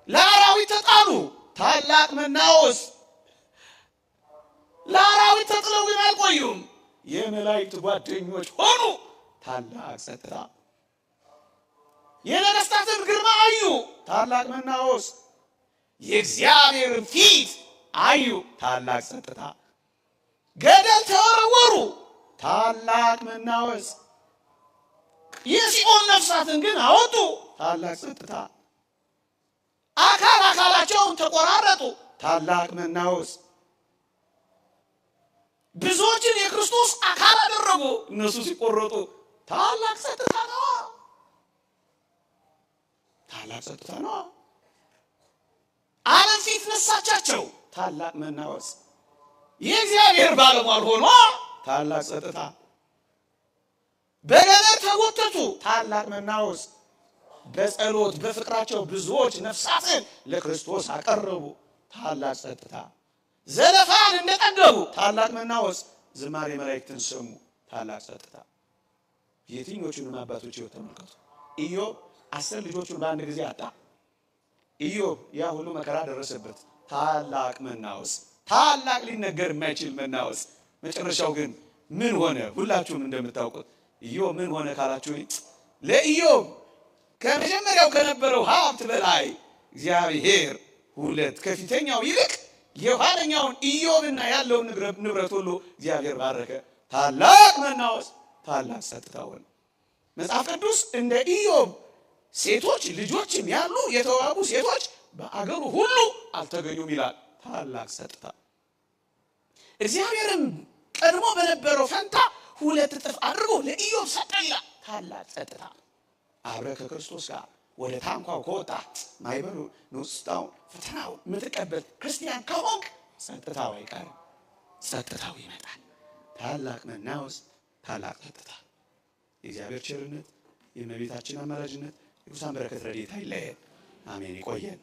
ለአራዊት ተጣሉ፣ ታላቅ መናወጽ። ለአራዊት ተጥለው ግን አልቆዩም፣ የመላእክት ጓደኞች ሆኑ፣ ታላቅ ጸጥታ። የነገሥታትን ግርማ አዩ፣ ታላቅ መናወጽ። የእግዚአብሔርን ፊት አዩ፣ ታላቅ ጸጥታ። ገደል ተወረወሩ፣ ታላቅ መናወጽ። የሲኦል ነፍሳትን ግን አወጡ፣ ታላቅ ጸጥታ። አካል አካላቸውን ተቆራረጡ፣ ታላቅ መናወጽ። ብዙዎችን የክርስቶስ አካል አደረጉ፣ እነሱ ሲቆረጡ፣ ታላቅ ጸጥታ ነዋ። ታላቅ ጸጥታ ነዋ። ዓለም ፊት ነሳቻቸው፣ ታላቅ መናወጽ። የእግዚአብሔር ባለሟል ሆኗ፣ ታላቅ ጸጥታ። በገመድ ተጎተቱ፣ ታላቅ መናወጽ። በጸሎት በፍቅራቸው ብዙዎች ነፍሳትን ለክርስቶስ አቀረቡ፣ ታላቅ ጸጥታ። ዘለፋን እንደጠገቡ፣ ታላቅ መናወጽ። ዝማሬ መላእክትን ሰሙ፣ ታላቅ ጸጥታ። የትኞቹንም አባቶች ሕይወት ተመልከቱ። ኢዮብ 10 ልጆቹን በአንድ ጊዜ አጣ። ኢዮብ ያ ሁሉ መከራ ደረሰበት፣ ታላቅ መናወጽ፣ ታላቅ ሊነገር የማይችል መናወጽ። መጨረሻው ግን ምን ሆነ? ሁላችሁም እንደምታውቁት ኢዮብ ምን ሆነ ካላችሁ፣ ለኢዮብ ከመጀመሪያው ከነበረው ሀብት በላይ እግዚአብሔር ሁለት ከፊተኛው ይልቅ የኋለኛውን ኢዮብና ያለውን ንብረት ሁሉ እግዚአብሔር ባረከ። ታላቅ መናወጽ፣ ታላቅ ጸጥታ ሆነ። መጽሐፍ ቅዱስ እንደ ኢዮብ ሴቶች ልጆችም ያሉ የተዋቡ ሴቶች በአገሩ ሁሉ አልተገኙም ይላል። ታላቅ ጸጥታ። እግዚአብሔርም ቀድሞ በነበረው ፈንታ ሁለት እጥፍ አድርጎ ለኢዮብ ሰጠ ይላል። ታላቅ ጸጥታ። አብረህ ከክርስቶስ ጋር ወደ ታንኳው ከወጣ ማይበሉ ንውስጣውን ፈተናውን የምትቀበል ክርስቲያን ከሆንክ ጸጥታው አይቀርም፣ ጸጥታው ይመጣል። ታላቅ መናወጽ፣ ታላቅ ጸጥታ። የእግዚአብሔር ቸርነት፣ የእመቤታችን አማላጅነት፣ የቅዱሳን በረከት ረድኤት አይለየን። አሜን። ይቆየን።